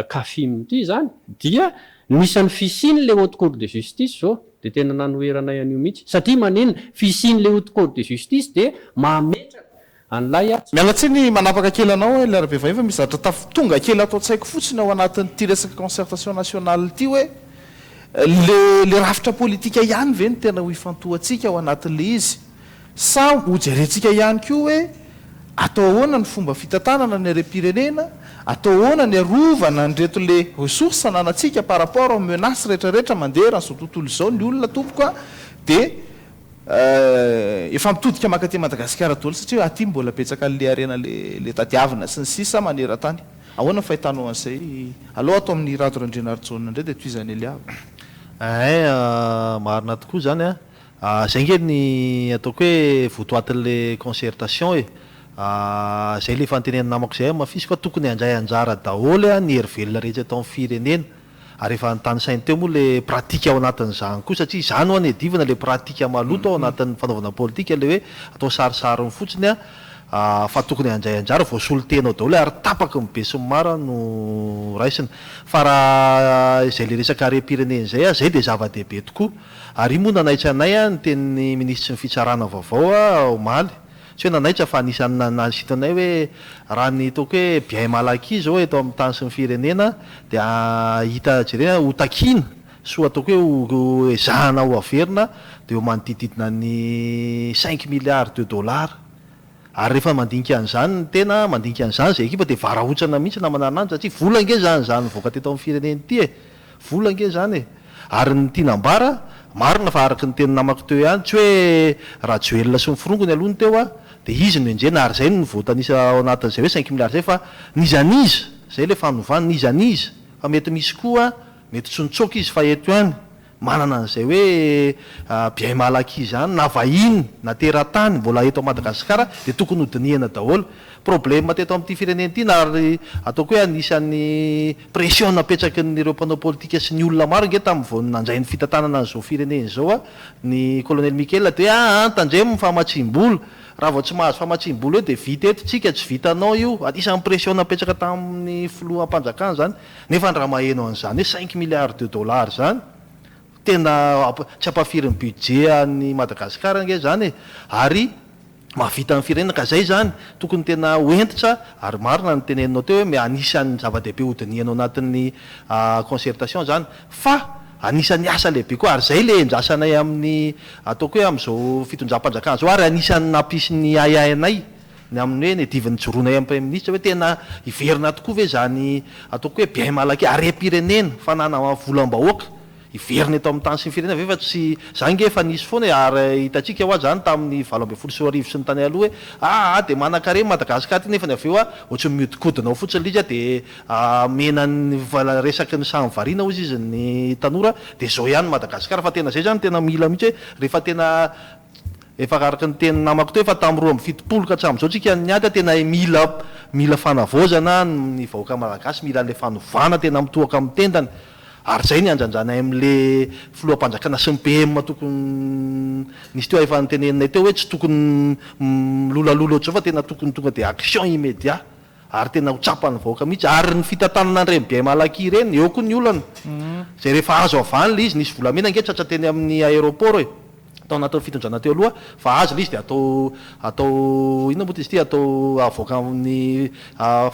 CAFIM ity izany dia nisan'ny fisian'ilay haute cour de justice izao dia tena nanoheranay an'io mihitsy satria maninona fisian'ilay haute cour de justice dia mametraka an'ilay Miala tsiny manapaka kely anao LRB vahiny fa misy zavatra taf tonga kely ato an-tsaiko fotsiny ao anatin'ity resaka concertation nationale ity hoe le le rafitra politika ihany ve no tena ho ifantohantsika ao anatin'le izy sa ho jerentsika ihany koa hoe atao ahoana ny fomba fitantanana ny harem-pirenena, atao ahoana ny arovana an'ireto le ressources ananantsika par rapport aux menaces rehetrarehetra mandeha eran'izao tontolo izao ny olona tompoko a dia Efa mitodika mankaty Madagasikara daholo satria aty mbola betsaka an'le harena le le tadiavina sy ny sisa maneran-tany. Ahoana ny fahitanao an'izay? Aleo ato amin'i Rado Randrianarijaona indray dia tohizan'i Eliab. Ein, marina tokoa izany an! Izay nge ny ataoko hoe votoatin'le concertation e! Izay le efa notenenin'ny namako izay hamafisiko fa tokony handray anjara daholo ny hery velona rehetra eto amin'ny firenena. Ary efa notanisainy teo moa le pratique ao anatin'izany koa satria izany ho'a ny adivana le pratique maloto ao anatin'ny fanaovana politika le hoe atao sarisariny fotsiny a fa tokony handray anjara voasolo tena ao daholo ary tapaky ny be sy ny maro no raisina. Fa raha izay le resaka harem-pirenena izay a, izay dia zava-dehibe tokoa. Ary io moa nanaitra anay ny tenin'ny minisitry ny fitsarana vaovao omaly. Tsy hoe nanaitra fa anisan'ny nanasita anay hoe raha ny ataoko hoe bien mal acquis izao eto amin'ny tany sy ny firenena dia hita jerena ho takiana sy ho ataoko hoe ho ezahana ho averina dia eo manodidididina ny cinq milliards de dollars. Ary rehefa mandinika an'izany ny tena, mandinika an'izany izay ekipa dia varahontsana mihitsy namana Arnand satria vola ange izany izany nivoaka teto amin'ny firenena ity e! Vola ange izany e! Ary ny tiana ambara, marina fa araka ny tenin'ny namako teo ihany, tsy hoe Rajoelina sy ny forongony aloha no teo a, dia izy no enjehina ary izay no voatanisa ao anatin'izay hoe cinq milliards izay fa n'iza n'iza, izay ilay fanovana, n'iza n'iza, fa mety misy koa, mety tsy nitsoaka izy fa eto ihany, manana an'izay hoe bien mal acquis izany na vahiny na teratany mbola eto Madagasikara dia tokony ho dinihana daholo. Problème teto amin'ity firenena ity na ary ataoko hoe anisan'ny pression napetrakin'ireo mpanao politika sy ny olona maro ange tamin'ny vao nandray ny fitantanana an'izao firenena izao ny colonel Michael dia hoe aa tandremo ny famatsiam-bola Raha vao tsy mahazo famatsiam-bola eo dia vita eto tsika, tsy vitanao io. Anisan'ny pression napetraka tamin'ny filoham-panjakana izany. Nefa raha maheno an'izany hoe cinq milliards de dollars izany, tena tsy ampahafirin'ny budget an'i Madagasikara ange izany e! Ary mahavita ny firenena. Ka izay izany, tokony tena ho hentitra, ary marina ny teneninao teo hoe anisan'ny zava-dehibe hodinihana ao anatin'ny concertation izany. Fa anisan'ny asa lehibe koa, ary izay ilay endrasanay amin'ny, ataoko hoe amin'izao fitondram-panjakana izao, ary anisan'ny nampisy ny ahiahinay ny amin'ny hoe niadivin'ny nijoroanay amin'ny Praiminisitra hoe tena hiverina tokoa ve izany ataoko hoe bien mal acquis, harem-pirenena, fananana volam-bahoaka, hiverina eto amin'ny tany sy ny firenena ve fa tsy, izany ange efa nisy foana e, ary hitantsika hoa izany tamin'ny 2018 sy ny tany aloha hoe aa dia manan-karena Madagasikara ity nefany avy eo ohatran'ny mihodinkodina ao fotsiny ilay izy dia Mena ny resaky ny samy variana hozy izy ny tanora dia zao ihany Madagascar fa tena zay zany tena mila mihitsy hoe rehefa tena efa araka ny tenin'ny namako teo efa tamin'ny 72 ka hatramin'izao tsika niady tena mila mila fanavaozana ny vahoaka malagasy mila an'ilay fanovana tena mitohaka amin'ny tendany ary zay ny andrandranay amin'le filoham-panjakana sy ny PM tokony nisy teo efa noteneninay teo hoe tsy tokony milolalola ohatr'izao fa tena tokony tonga dia action immédiat Ary tena ho tsapan'ny vahoaka mihitsy. Ary ny fitantanana an'ireny bien mal acquis ireny, eo koa ny olana. Izay rehefa azo avy any ilay izy, nisy volamena ange tratra teny amin'ny aéroport e, tao anatin'ny fitondrana teo aloha, fa azo ilay izy dia atao, atao inona moa izy ity, atao avoaka amin'ny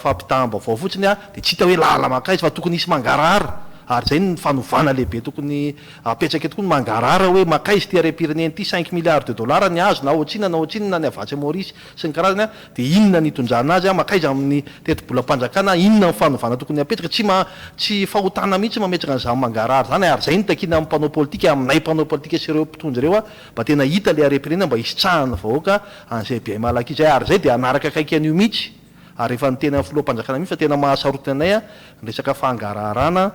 fampitaham-baovao fotsiny dia tsy hita hoe lalana mankaiza fa tokony hisy mangarahara. Ary izay ny fanovana lehibe tokony apetraka eto koa ny mangarahara hoe mankaiza ity harem-pirenena ity, cinq milliards de dollars ny azo na ohatrinona na ohatrinona ny avy atsy Maurice sy ny karazany Dia inona ny hitondrana azy, mankaiza amin'ny tetibolam-panjakana, inona ny fanovana tokony hapetraka, tsy ma, tsy fahotana mihitsy mametraka an'izany mangarahara izany, ary izay no takiana amin'ny mpanao politika, aminay mpanao politika sy ireo mpitondra ireo, mba tena hita ilay harem-pirenena mba hisitrahan'ny vahoaka an'izay bien mal acquis izay, ary izay dia hanaraka akaiky an'io mihitsy, ary efa niteny amin'ny filoham-panjakana mihitsy fa tena mahasarotiny anay ny resaka fangaraharana.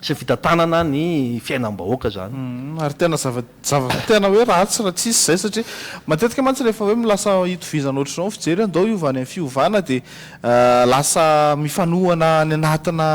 sy ny fitantanana ny fiainam-bahoaka izany. Ary tena zava zava tena hoe ratsy raha tsisy izay satria matetika mantsy rehefa hoe lasa itovizana ohatr'izao ny fijery hoe andao hiova any amin'ny fiovana dia lasa mifanohana any anatina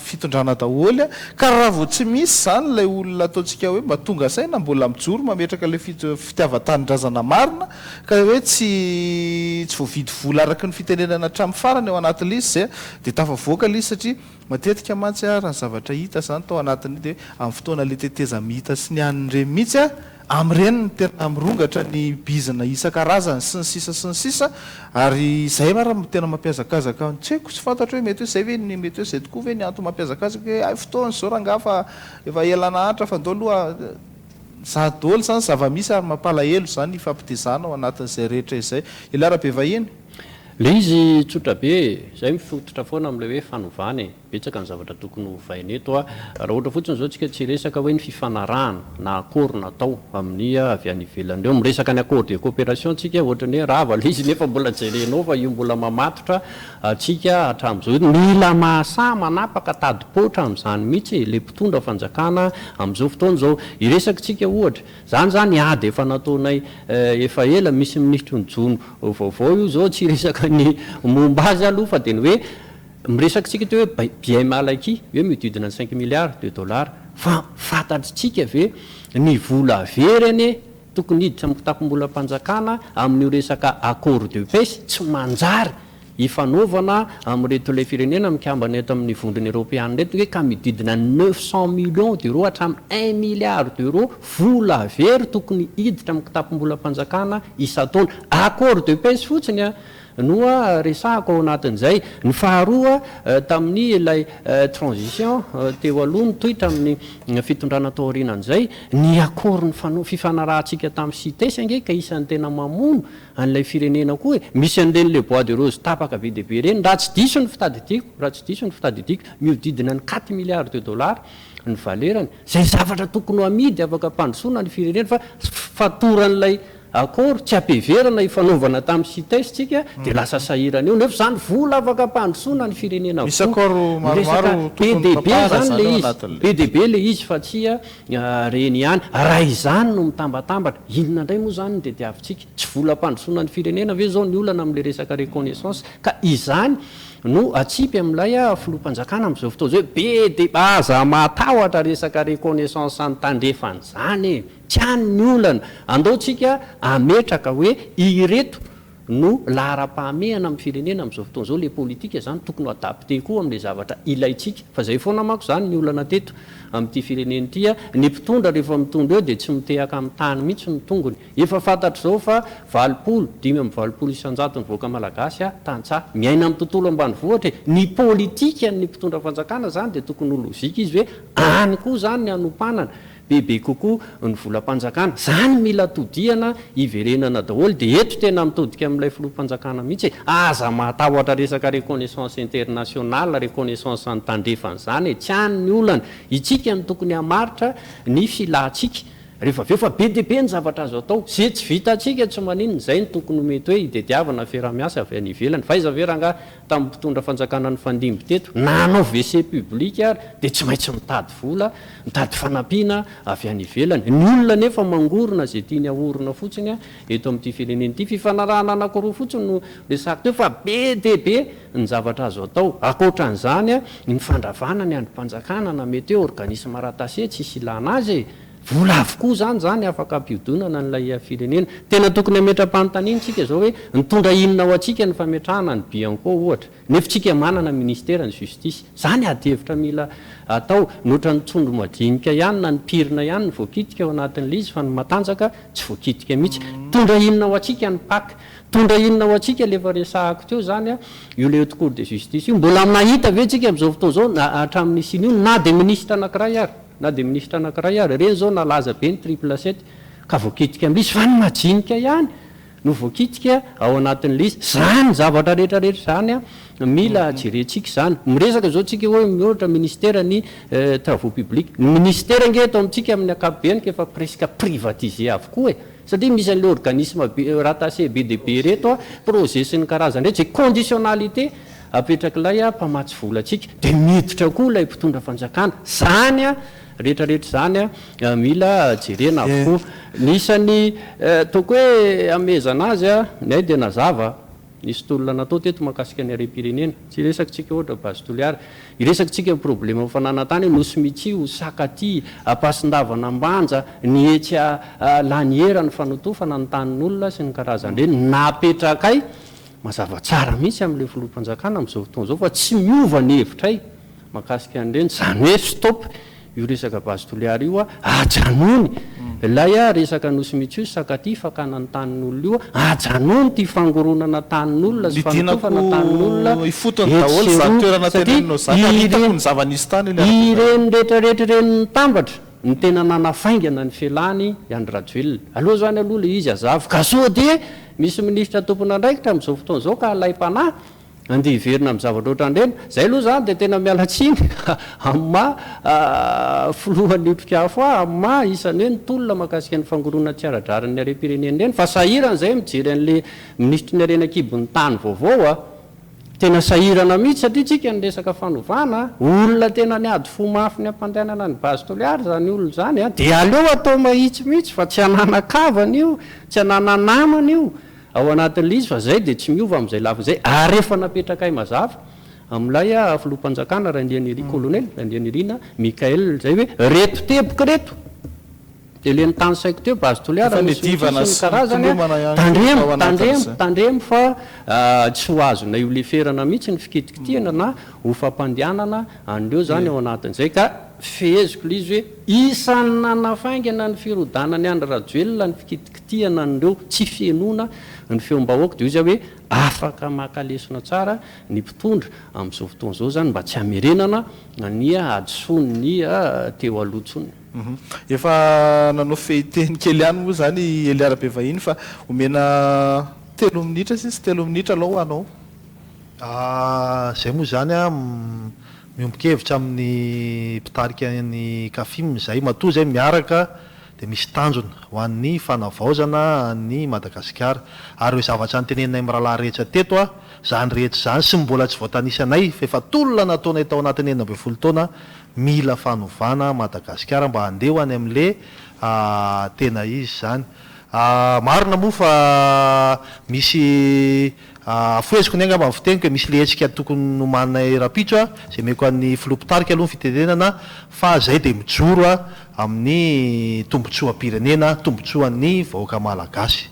fitondrana daholo ka raha vao tsy misy izany ilay olona ataontsika hoe mba tonga saina mbola mijoro mametraka ilay fitiavan-tanindrazana marina ka hoe tsy tsy voavidy vola araka ny fitenenana hatramin'ny farany ao anatin'ilay izy izay dia tafavoaka ilay izy satria Matetika mantsy raha ny zavatra hita izany tao anatin'io dia amin'ny fotoana ilay tetezamita sy ny an'ireny mihitsy amin'ireny no tena mirongatra ny bizina isan-karazany sy ny sisa sy ny sisa ary izay ary no tena mampihazakazaka tsy haiko tsy fantatro hoe mety hoe izay ve ny mety hoe izay tokoa ve ny antony mampihazakazaka hoe hay fotoana izao rangaha fa efa ela nahantra fa ndao aloha za daholo izany zava-misy ary mampalahelo izany hifampitezana ao anatin'izay rehetra izay. Ilay Rabevahiny. Le izy tsotra be e! Zay mifototra foana amle hoe fanovana e! Betsaka ny zavatra tokony ho ovaina eto a! Raha ohatra fotsiny zao tsika tsy hiresaka hoe ny fifanarahana na accord natao amin'ny avy any ivelany ireo, miresaka ny accord de coopération tsika ohatrany hoe rava le izy nefa mbola jerenao fa io mbola mamatotra antsika hatramin'izao io. Mila mahasahy manapaka tadi-poatra amin'izany mihitsy e! Le mpitondra fanjakana amin'izao fotoana izao. Hiresaka tsika ohatra. Zany zany ady efa nataonay efa ela, misy minisitry ny jono vaovao io zao, tsy hiresaka ny momba azy aloha fa dia ny hoe Miresaka tsika teo hoe bien mal acquis, hoe mihodidina ny cinq milliards de dollars, fa fantatritsika ve ny vola very anie tokony hiditra amin'ny kitapom-bolam-panjakana amin'io resaka accord de pêche tsy manjary ifanaovana amin'ireto ilay firenena mikambana eto amin'ny vondrona eropeana ireto hoe ka mihodidina ny neuf cent millions d'euros hatramin'ny un milliard d'euros vola very tokony hiditra amin'ny kitapom-bolam-panjakana isan-taona. Accord de pêche fotsiny an! no resahako ao anatin'izay. Ny faharoa, tamin'ny ilay transition teo aloha nitohy tamin'ny fitondrana tao aorianan'izay, ny accord nifano- fifanarahantsika tamin'ny CITES ange ka isan'ny tena mamono an'ilay firenena koa e! Misy an'ireny le bois de rose tapaka be dia be ireny, raha tsy diso ny fitadidiako, raha tsy diso ny fitadidiako, mihodidina ny quatre milliards de dollars ny valerany, izay zavatra tokony ho amidy afaka ampandrosoana ny firenena fa fatoran'ilay Accord tsy ampiheverana ifanaovana tamin'ny CITES tsika dia lasa sahirana eo nefa izany vola afaka ampandrosoana ny firenena Misy avokoa. accord Miresaka maromaro be tokony dia be tapahana izany izany ilay ao izy, anatin'ilay. be dia be ilay izy fa tsia ireny ihany. Raha izany no mitambatambatra, inona indray moa izany no tediavintsika? Tsy vola ampandrosoana ny firenena ve izao ny olana amin'ilay resaka reconnaissance? Ka izany no atsipy amin'ilay filoham-panjakana amin'izao fotoana izao hoe be dia aza matahotra resaka reconnaissance ny tandrefana izany e! Tsy any ny olana. Andao tsika hametraka hoe ireto no laharam-pahamehana amin'ny firenena amin'izao fotoana izao, le politika izany tokony ho adapter koa amin'ilay zavatra ilaintsika. Fa izay foana manko izany ny olana teto amin'ity firenena ity a! Ny mpitondra rehefa mitondra eo dia tsy mitehaka amin'ny tany mihitsy ny tongony. Efa fantatr'izao fa 80, 85% ny vahoaka malagasy tantsaha. Miaina amin'ny tontolo ambanivohitra e! Ny politikan'ny mpitondra fanjakana izany dia tokony ho logique izy hoe any koa izany ny hanompanana. bebe kokoa ny volam-panjakana. Zany mila todihana hiverenana daholo dia eto tena mitodika amin'ilay filoham-panjakana mihitsy e! Aza matahotra resaka reconnaissance internationale, reconnaissance ny tandrefana izany e! Tsy any ny olana. Itsika no tokony hamaritra ny filantsika rehefa avy eo fa be dia be ny zavatra azo atao. Ze tsy vitantsika tsy maninona, izay no tokony ho mety hoe idediavana fiaraha-miasa avy any ivelany. F'aiza ve rangahy tamin'ny mpitondra fanjakana nifandimby teto, na hanao WC public ary dia tsy maintsy mitady vola, mitady fanampiana avy any ivelany. Ny olona anefa mangorona izay tiany ahorona fotsiny eto amin'ity firenena ity. Fifanarahana anankiroa fotsiny no resahako teo fa be dia be ny zavatra azo atao. Ankoatra an'izany, ny fandravana ny andrim-panjakana na mety hoe organisme rattaché tsisy ilana azy e! Vola avokoa izany izany afaka hampiodonana an'ilay firenena. Tena tokony hametra-panontaniana isika izao hoe nitondra inona ho antsika ny fametrahana ny Bianco ohatra, nefa tsika manana ministera ny justice. Izany ady hevitra mila atao. Ny ohatran'ny trondro madinika ihany na ny pirina ihany no voakitika ao anatin'ilay izy fa ny matanjaka tsy voakitika mihitsy. Nitondra inona ho antsika ny pac? Nitondra inona ho antsika ilay efa resahako teo izany io ilay haute cour de justice io? Mbola mahita ve tsika amin'izao fotoana izao na hatramin'ny nisian'io na dia minisitra anankiray ary? Na dia minisitra anankiray ary, ireny izao nalaza be ny triple sept ka voakitika amin'ilay izy, fa ny majinika ihany no voakitika ao anatin'ilay izy. Izany zavatra rehetra rehetra izany mila jerentsika izany. Miresaka izao tsika hoe mihoatra ministera ny travaux publics. Ny ministera ange eto amintsika amin'ny ankapobeny ka efa presque privatisé avokoa e! Satria misy an'ilay organisme be rattaché be dia be ireto, projet sy ny karazany ireto, izay conditionnalité apetrak'ilay mpamatsy vola antsika, dia miditra koa ilay mpitondra fanjakana. Izany rehetra rehetra izany mila jerena avokoa. Ny isan'ny ataoko hoe hamehezana azy, ny ahy dia nazava. Nisy tolona natao teto mahakasika ny harem-pirenena. Tsy hiresaka tsika ohatra Base Toliara. Hiresaka tsika ny problème fananan-tany hoe Nosy Mitsio, Sakatia, Ampasindavana Ambanja, ny etsy Laniera ny fanotofana ny tanin'olona sy ny karazan-dreny. Napetrakay mazava tsara mihitsy amin'ilay filoham-panjakana amin'izao fotoana izao fa tsy miova ny hevitray mahakasika an'ireny. Izany hoe stop io resaka Base Toliara io, ajanony ilay resaka Nosy Mitsio sy Sakatia fakana ny tanin'olona io, ajanony ity fangoronana tanin'olona sy Midinako fanotofana tanin'olona ifotony etsy daholo sy izany eroa toerana satria teneninao izany ary hitako ireny ny zava-nisy tany eny Arabe. ireny rehetrarehetra ireny mitambatra no tena nanafaingana ny fialany i Andry Rajoelina. Aleo izany aloha ilay izy hazava ka sao dia misy minisitra tompon'andraikitra amin'izao fotoana izao ka alaim-panahy Andeha hiverina amin'ny zavatra ohatran'ireny. Izay aloha izany dia tena miala tsiny amin'ny maha filohan'ny Otrikafo ahy, amin'ny maha isan'ny hoe nitolona mahakasika ny fangoronana tsy ara-drarin'ny harem-pirenena ireny. Fa sahirana izay mijery an'ilay minisitry ny harena an-kibon'ny tany vaovao a! Tena sahirana mihitsy satria tsika niresaka fanovana a! Olona tena niady fo mafy ny hampandehanana ny Base Toliara izany olona izany a! Dia aleo atao mahitsy mihitsy fa tsy anana-kavana io, tsy anana-namana io. Ao anatin'ilay izy fa zay dia tsy miova amin'izay lafiny izay ary efa napetrakay mazava amin'ilay filoham-panjakana Randrianirina, colonel Randrianirina Michaël izay hoe reto teboka ireto dia ilay notanisaiko teo, Base Toliara, Efa Nosy Mitsia niadivana sy ny sy karazany, nitolomana ihany koa tandremo, tao tandremo, anatin'izay. tandremo fa tsy ho azonay ho leferana mihitsy ny fikitikitihana na ho fampandehanana an'ireo izany ao anatin'izay ka feheziko ilay izy hoe isan'ny nanafaingana ny firodanan'i Andry Rajoelina ny fikitikitihana an'ireo tsy fihenoana ny feom-bahoaka dia hoy izy hoe afaka maka lesona tsara ny mpitondra amin'izao fotoana izao izany mba tsy hamerenana ny hadisoan'ny teo aloha intsony. Efa nanao fehinteny kely ihany moa izany i Elia Rabevahiny fa omena telo minitra sisa, telo minitra aloha ho anao. Izay moa izany an, miombon-kevitra amin'ny mpitarika ny Cafim izay, matoa izay miaraka dia misy tanjona ho an'ny fanavaozana an'i Madagasikara. Ary ireo zavatra noteneninay mirahalahy rehetra teto, izany rehetra izany sy ny mbola tsy voatanisanay fa efa tolona nataonay tao anatin'ny 16 taona, mila fanovana Madagasikara mba handeha ho any amin'le tena izy izany. Marina moa fa misy Afoheziko ny angamba ny fiteniko e, misy le hetsika tokony nomaninay rahampitso a, zay omeko an'ny filoha mpitarika aloha ny fitenenana fa zay dia mijoro a amin'ny tombotsoam-pirenena, tombotsoan'ny vahoaka malagasy.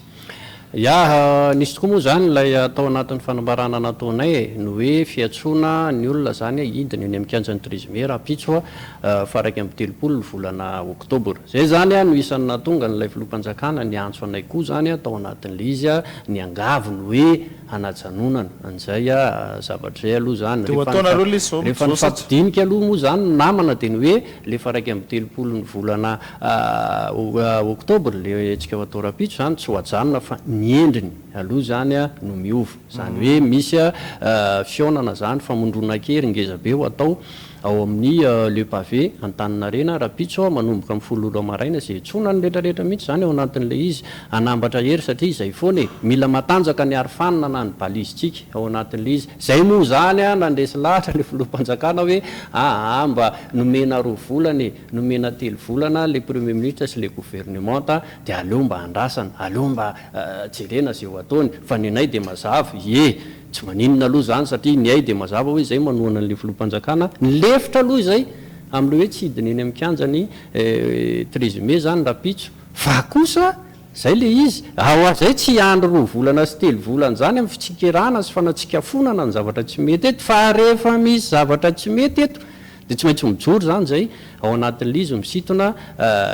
Ya, nisy tokoa moa izany ilay tao anatin'ny fanambarana nataonay e, ny hoe fiantsoana ny olona izany hidina eny amin'ny kianjan'ny treize mai rahampitso faha 31 ny volana oktobra. Izay izany no isan'ny nahatonga an'ilay filoham-panjakana niantso anay koa izany tao anatin'ilay izy, niangavy ny hoe hanajanonana an'izay zavatra izay aloha izany. Dia ho ataonareo ilay izy izao Rehefa mijoro sa tsia? nifampidinika aloha moa izany ny namana dia ny hoe ilay faha 31 ny volana oktobra, ilay hetsika ho atao rahampitso izany tsy ho ajanona fa ny endriny aloha izany no miova. Izany hoe misy fihaonana izany, famondronan-kery ngezabe ho atao Ao amin'ny Le Pavé, Antaninarenina, rahampitso manomboka amin'ny folo ora maraina izay iantsoana ny rehetra rehetra mihitsy izany ao anatin'ilay izy hanambatra hery satria izay foana e! Mila matanjaka ny arofanina na ny balizintsika ao anatin'ilay izy. Izay moa izany nandresy lahatra ilay filoham-panjakana hoe aa mba nomena roa volana e, nomena telo volana ilay premier ministre sy ilay governemanta dia aleo mba andrasana, aleo mba jerena izay ho ataony fa ny anay dia mazava, ie! Tsy maninona aloha izany satria ny hay dia mazava hoe izay manohana an'ilay filoham-panjakana. Nilefitra aloha izay amin'ilay hoe tsy hidina eny amin'ny kianja ny 13 mai izany rahampitso. Fa kosa izay ilay izy, ao izay tsy hiandry roa volana sy telo volana izany amin'ny fitsikerana sy fanatsikafonana ny zavatra tsy mety eto fa rehefa misy zavatra tsy mety eto Dia tsy maintsy mijoro izany izay ao anatin'ilay izy misintona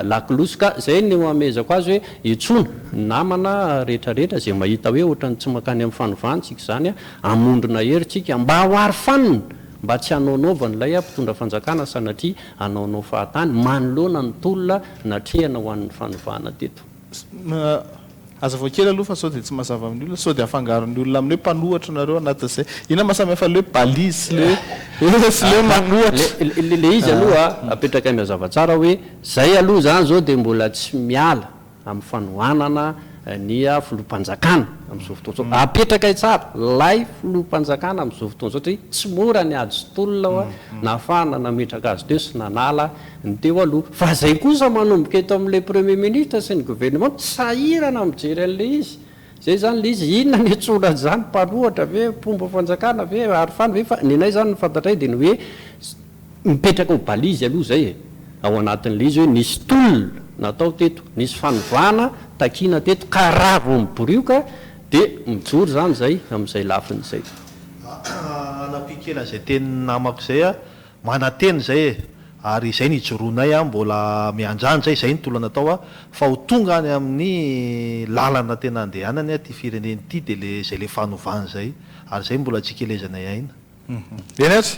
lakolosy ka izay no amehezako azy hoe iantsoana ny namana rehetra rehetra izay mahita hoe ohatran'ny tsy mankany amin'ny fanovana isika izany hamondrona hery tsika mba ho arofanina mba tsy hanaonaovan'ilay mpitondra fanjakana sanatria hanaonao fahatany manoloana ny tolona natrehana ho an'ny fanovana teto. Hazavao kely aloha fa sao dia tsy mazava amin'ny olona, sao dia afangaron'ny olona amin'ny hoe mpanohatra nareo anatin'izay. Inona maha samy hafa ilay hoe balise sy ilay hoe sy ilay hoe manohatra? Le izy aloha apetrakay mazava tsara hoe zay aloha zany zao dia mbola tsy miala amin'ny fanohanana ny filoham-panjakana amin'izao fotoana izao. Apetrakay tsara lay filoham-panjakana amin'izao fotoana izao satria tsy mora ny ady sy tolona hoa nahafahana nametraka azy teo sy nanala Ny teo aloha. Fa zay kosa manomboka eto amin'ilay premier ministre sy ny gouvernement, sahirana mijery an'ilay izy. Zay zany ilay izy, inona ny iantsoana an'izany, mpanohatra ve, mpomba fanjakana ve, arofano ve, fa nenay zany ny fantatray dia ny hoe mipetraka ho balise aloha zay e, ao anatin'ilay izy hoe nisy tolona natao teto, nisy fanovana takiana teto, ka raha vao miborioka dia mijoro zany zay amin'izay lafiny izay. Hanampy kely an'izay tenin'ny namako izay aho, Manantena izay e! Ary izay no ijoroanay an, mbola miandrandra izay, izay no tolona natao an, fa ho tonga any amin'ny lalana tena andehanany ity firenena ity dia le izay le fanovana izay, ary izay mbola tsy ikelezanay aina. Eny ary.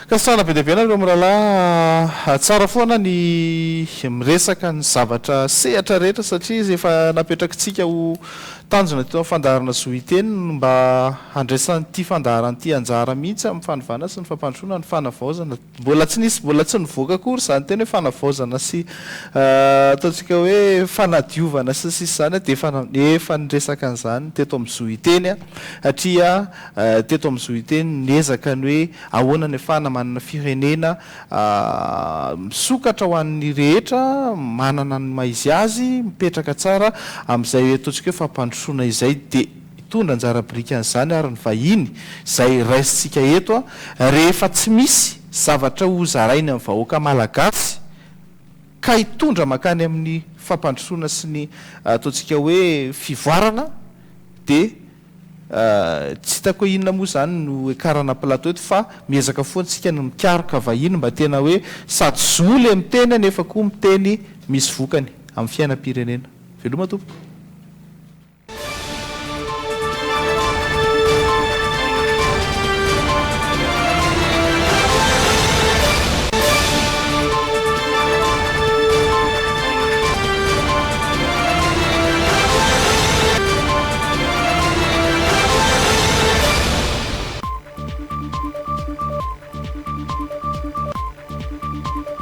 Ankasitrahana be dia be nareo mirahalahy. Tsara foana ny miresaka ny zavatra sehatra rehetra satria efa napetrakitsika ho tanjona teto amin'ny fandaharana Zo Hiteny ny mba handraisan'ity fandaharana ity anjara mihitsy amin'ny fanovana sy ny fampandrosoana ny fanavaozana. Mbola tsy nisy, mbola tsy nivoaka akory izany teny hoe fanavaozana sy ataontsika hoe fanadiovana sy ny sisa izany dia efa efa niresaka an'izany teto amin'ny Zo Hiteny satria teto amin'ny Zo Hiteny niezaka ny hoe ahoana ny ahafahana manana firenena Misokatra ho an'ny rehetra, manana ny maha izy azy, mipetraka tsara amin'izay ataontsika hoe fampandrosoana izay dia. Mitondra anjara biriky an'izany ary ny vahiny izay raisintsika eto rehefa tsy misy zavatra ho zarainy amin'ny vahoaka malagasy ka hitondra mankany amin'ny fampandrosoana sy ny ataontsika hoe fivoarana dia tsy hitako hoe inona moa izany no hiakarana plateau eto fa miezaka foana tsika ny mikaroka vahiny mba tena hoe sady zo le miteny nefa koa miteny misy vokany amin'ny fiainam-pirenena. Veloma tompoko.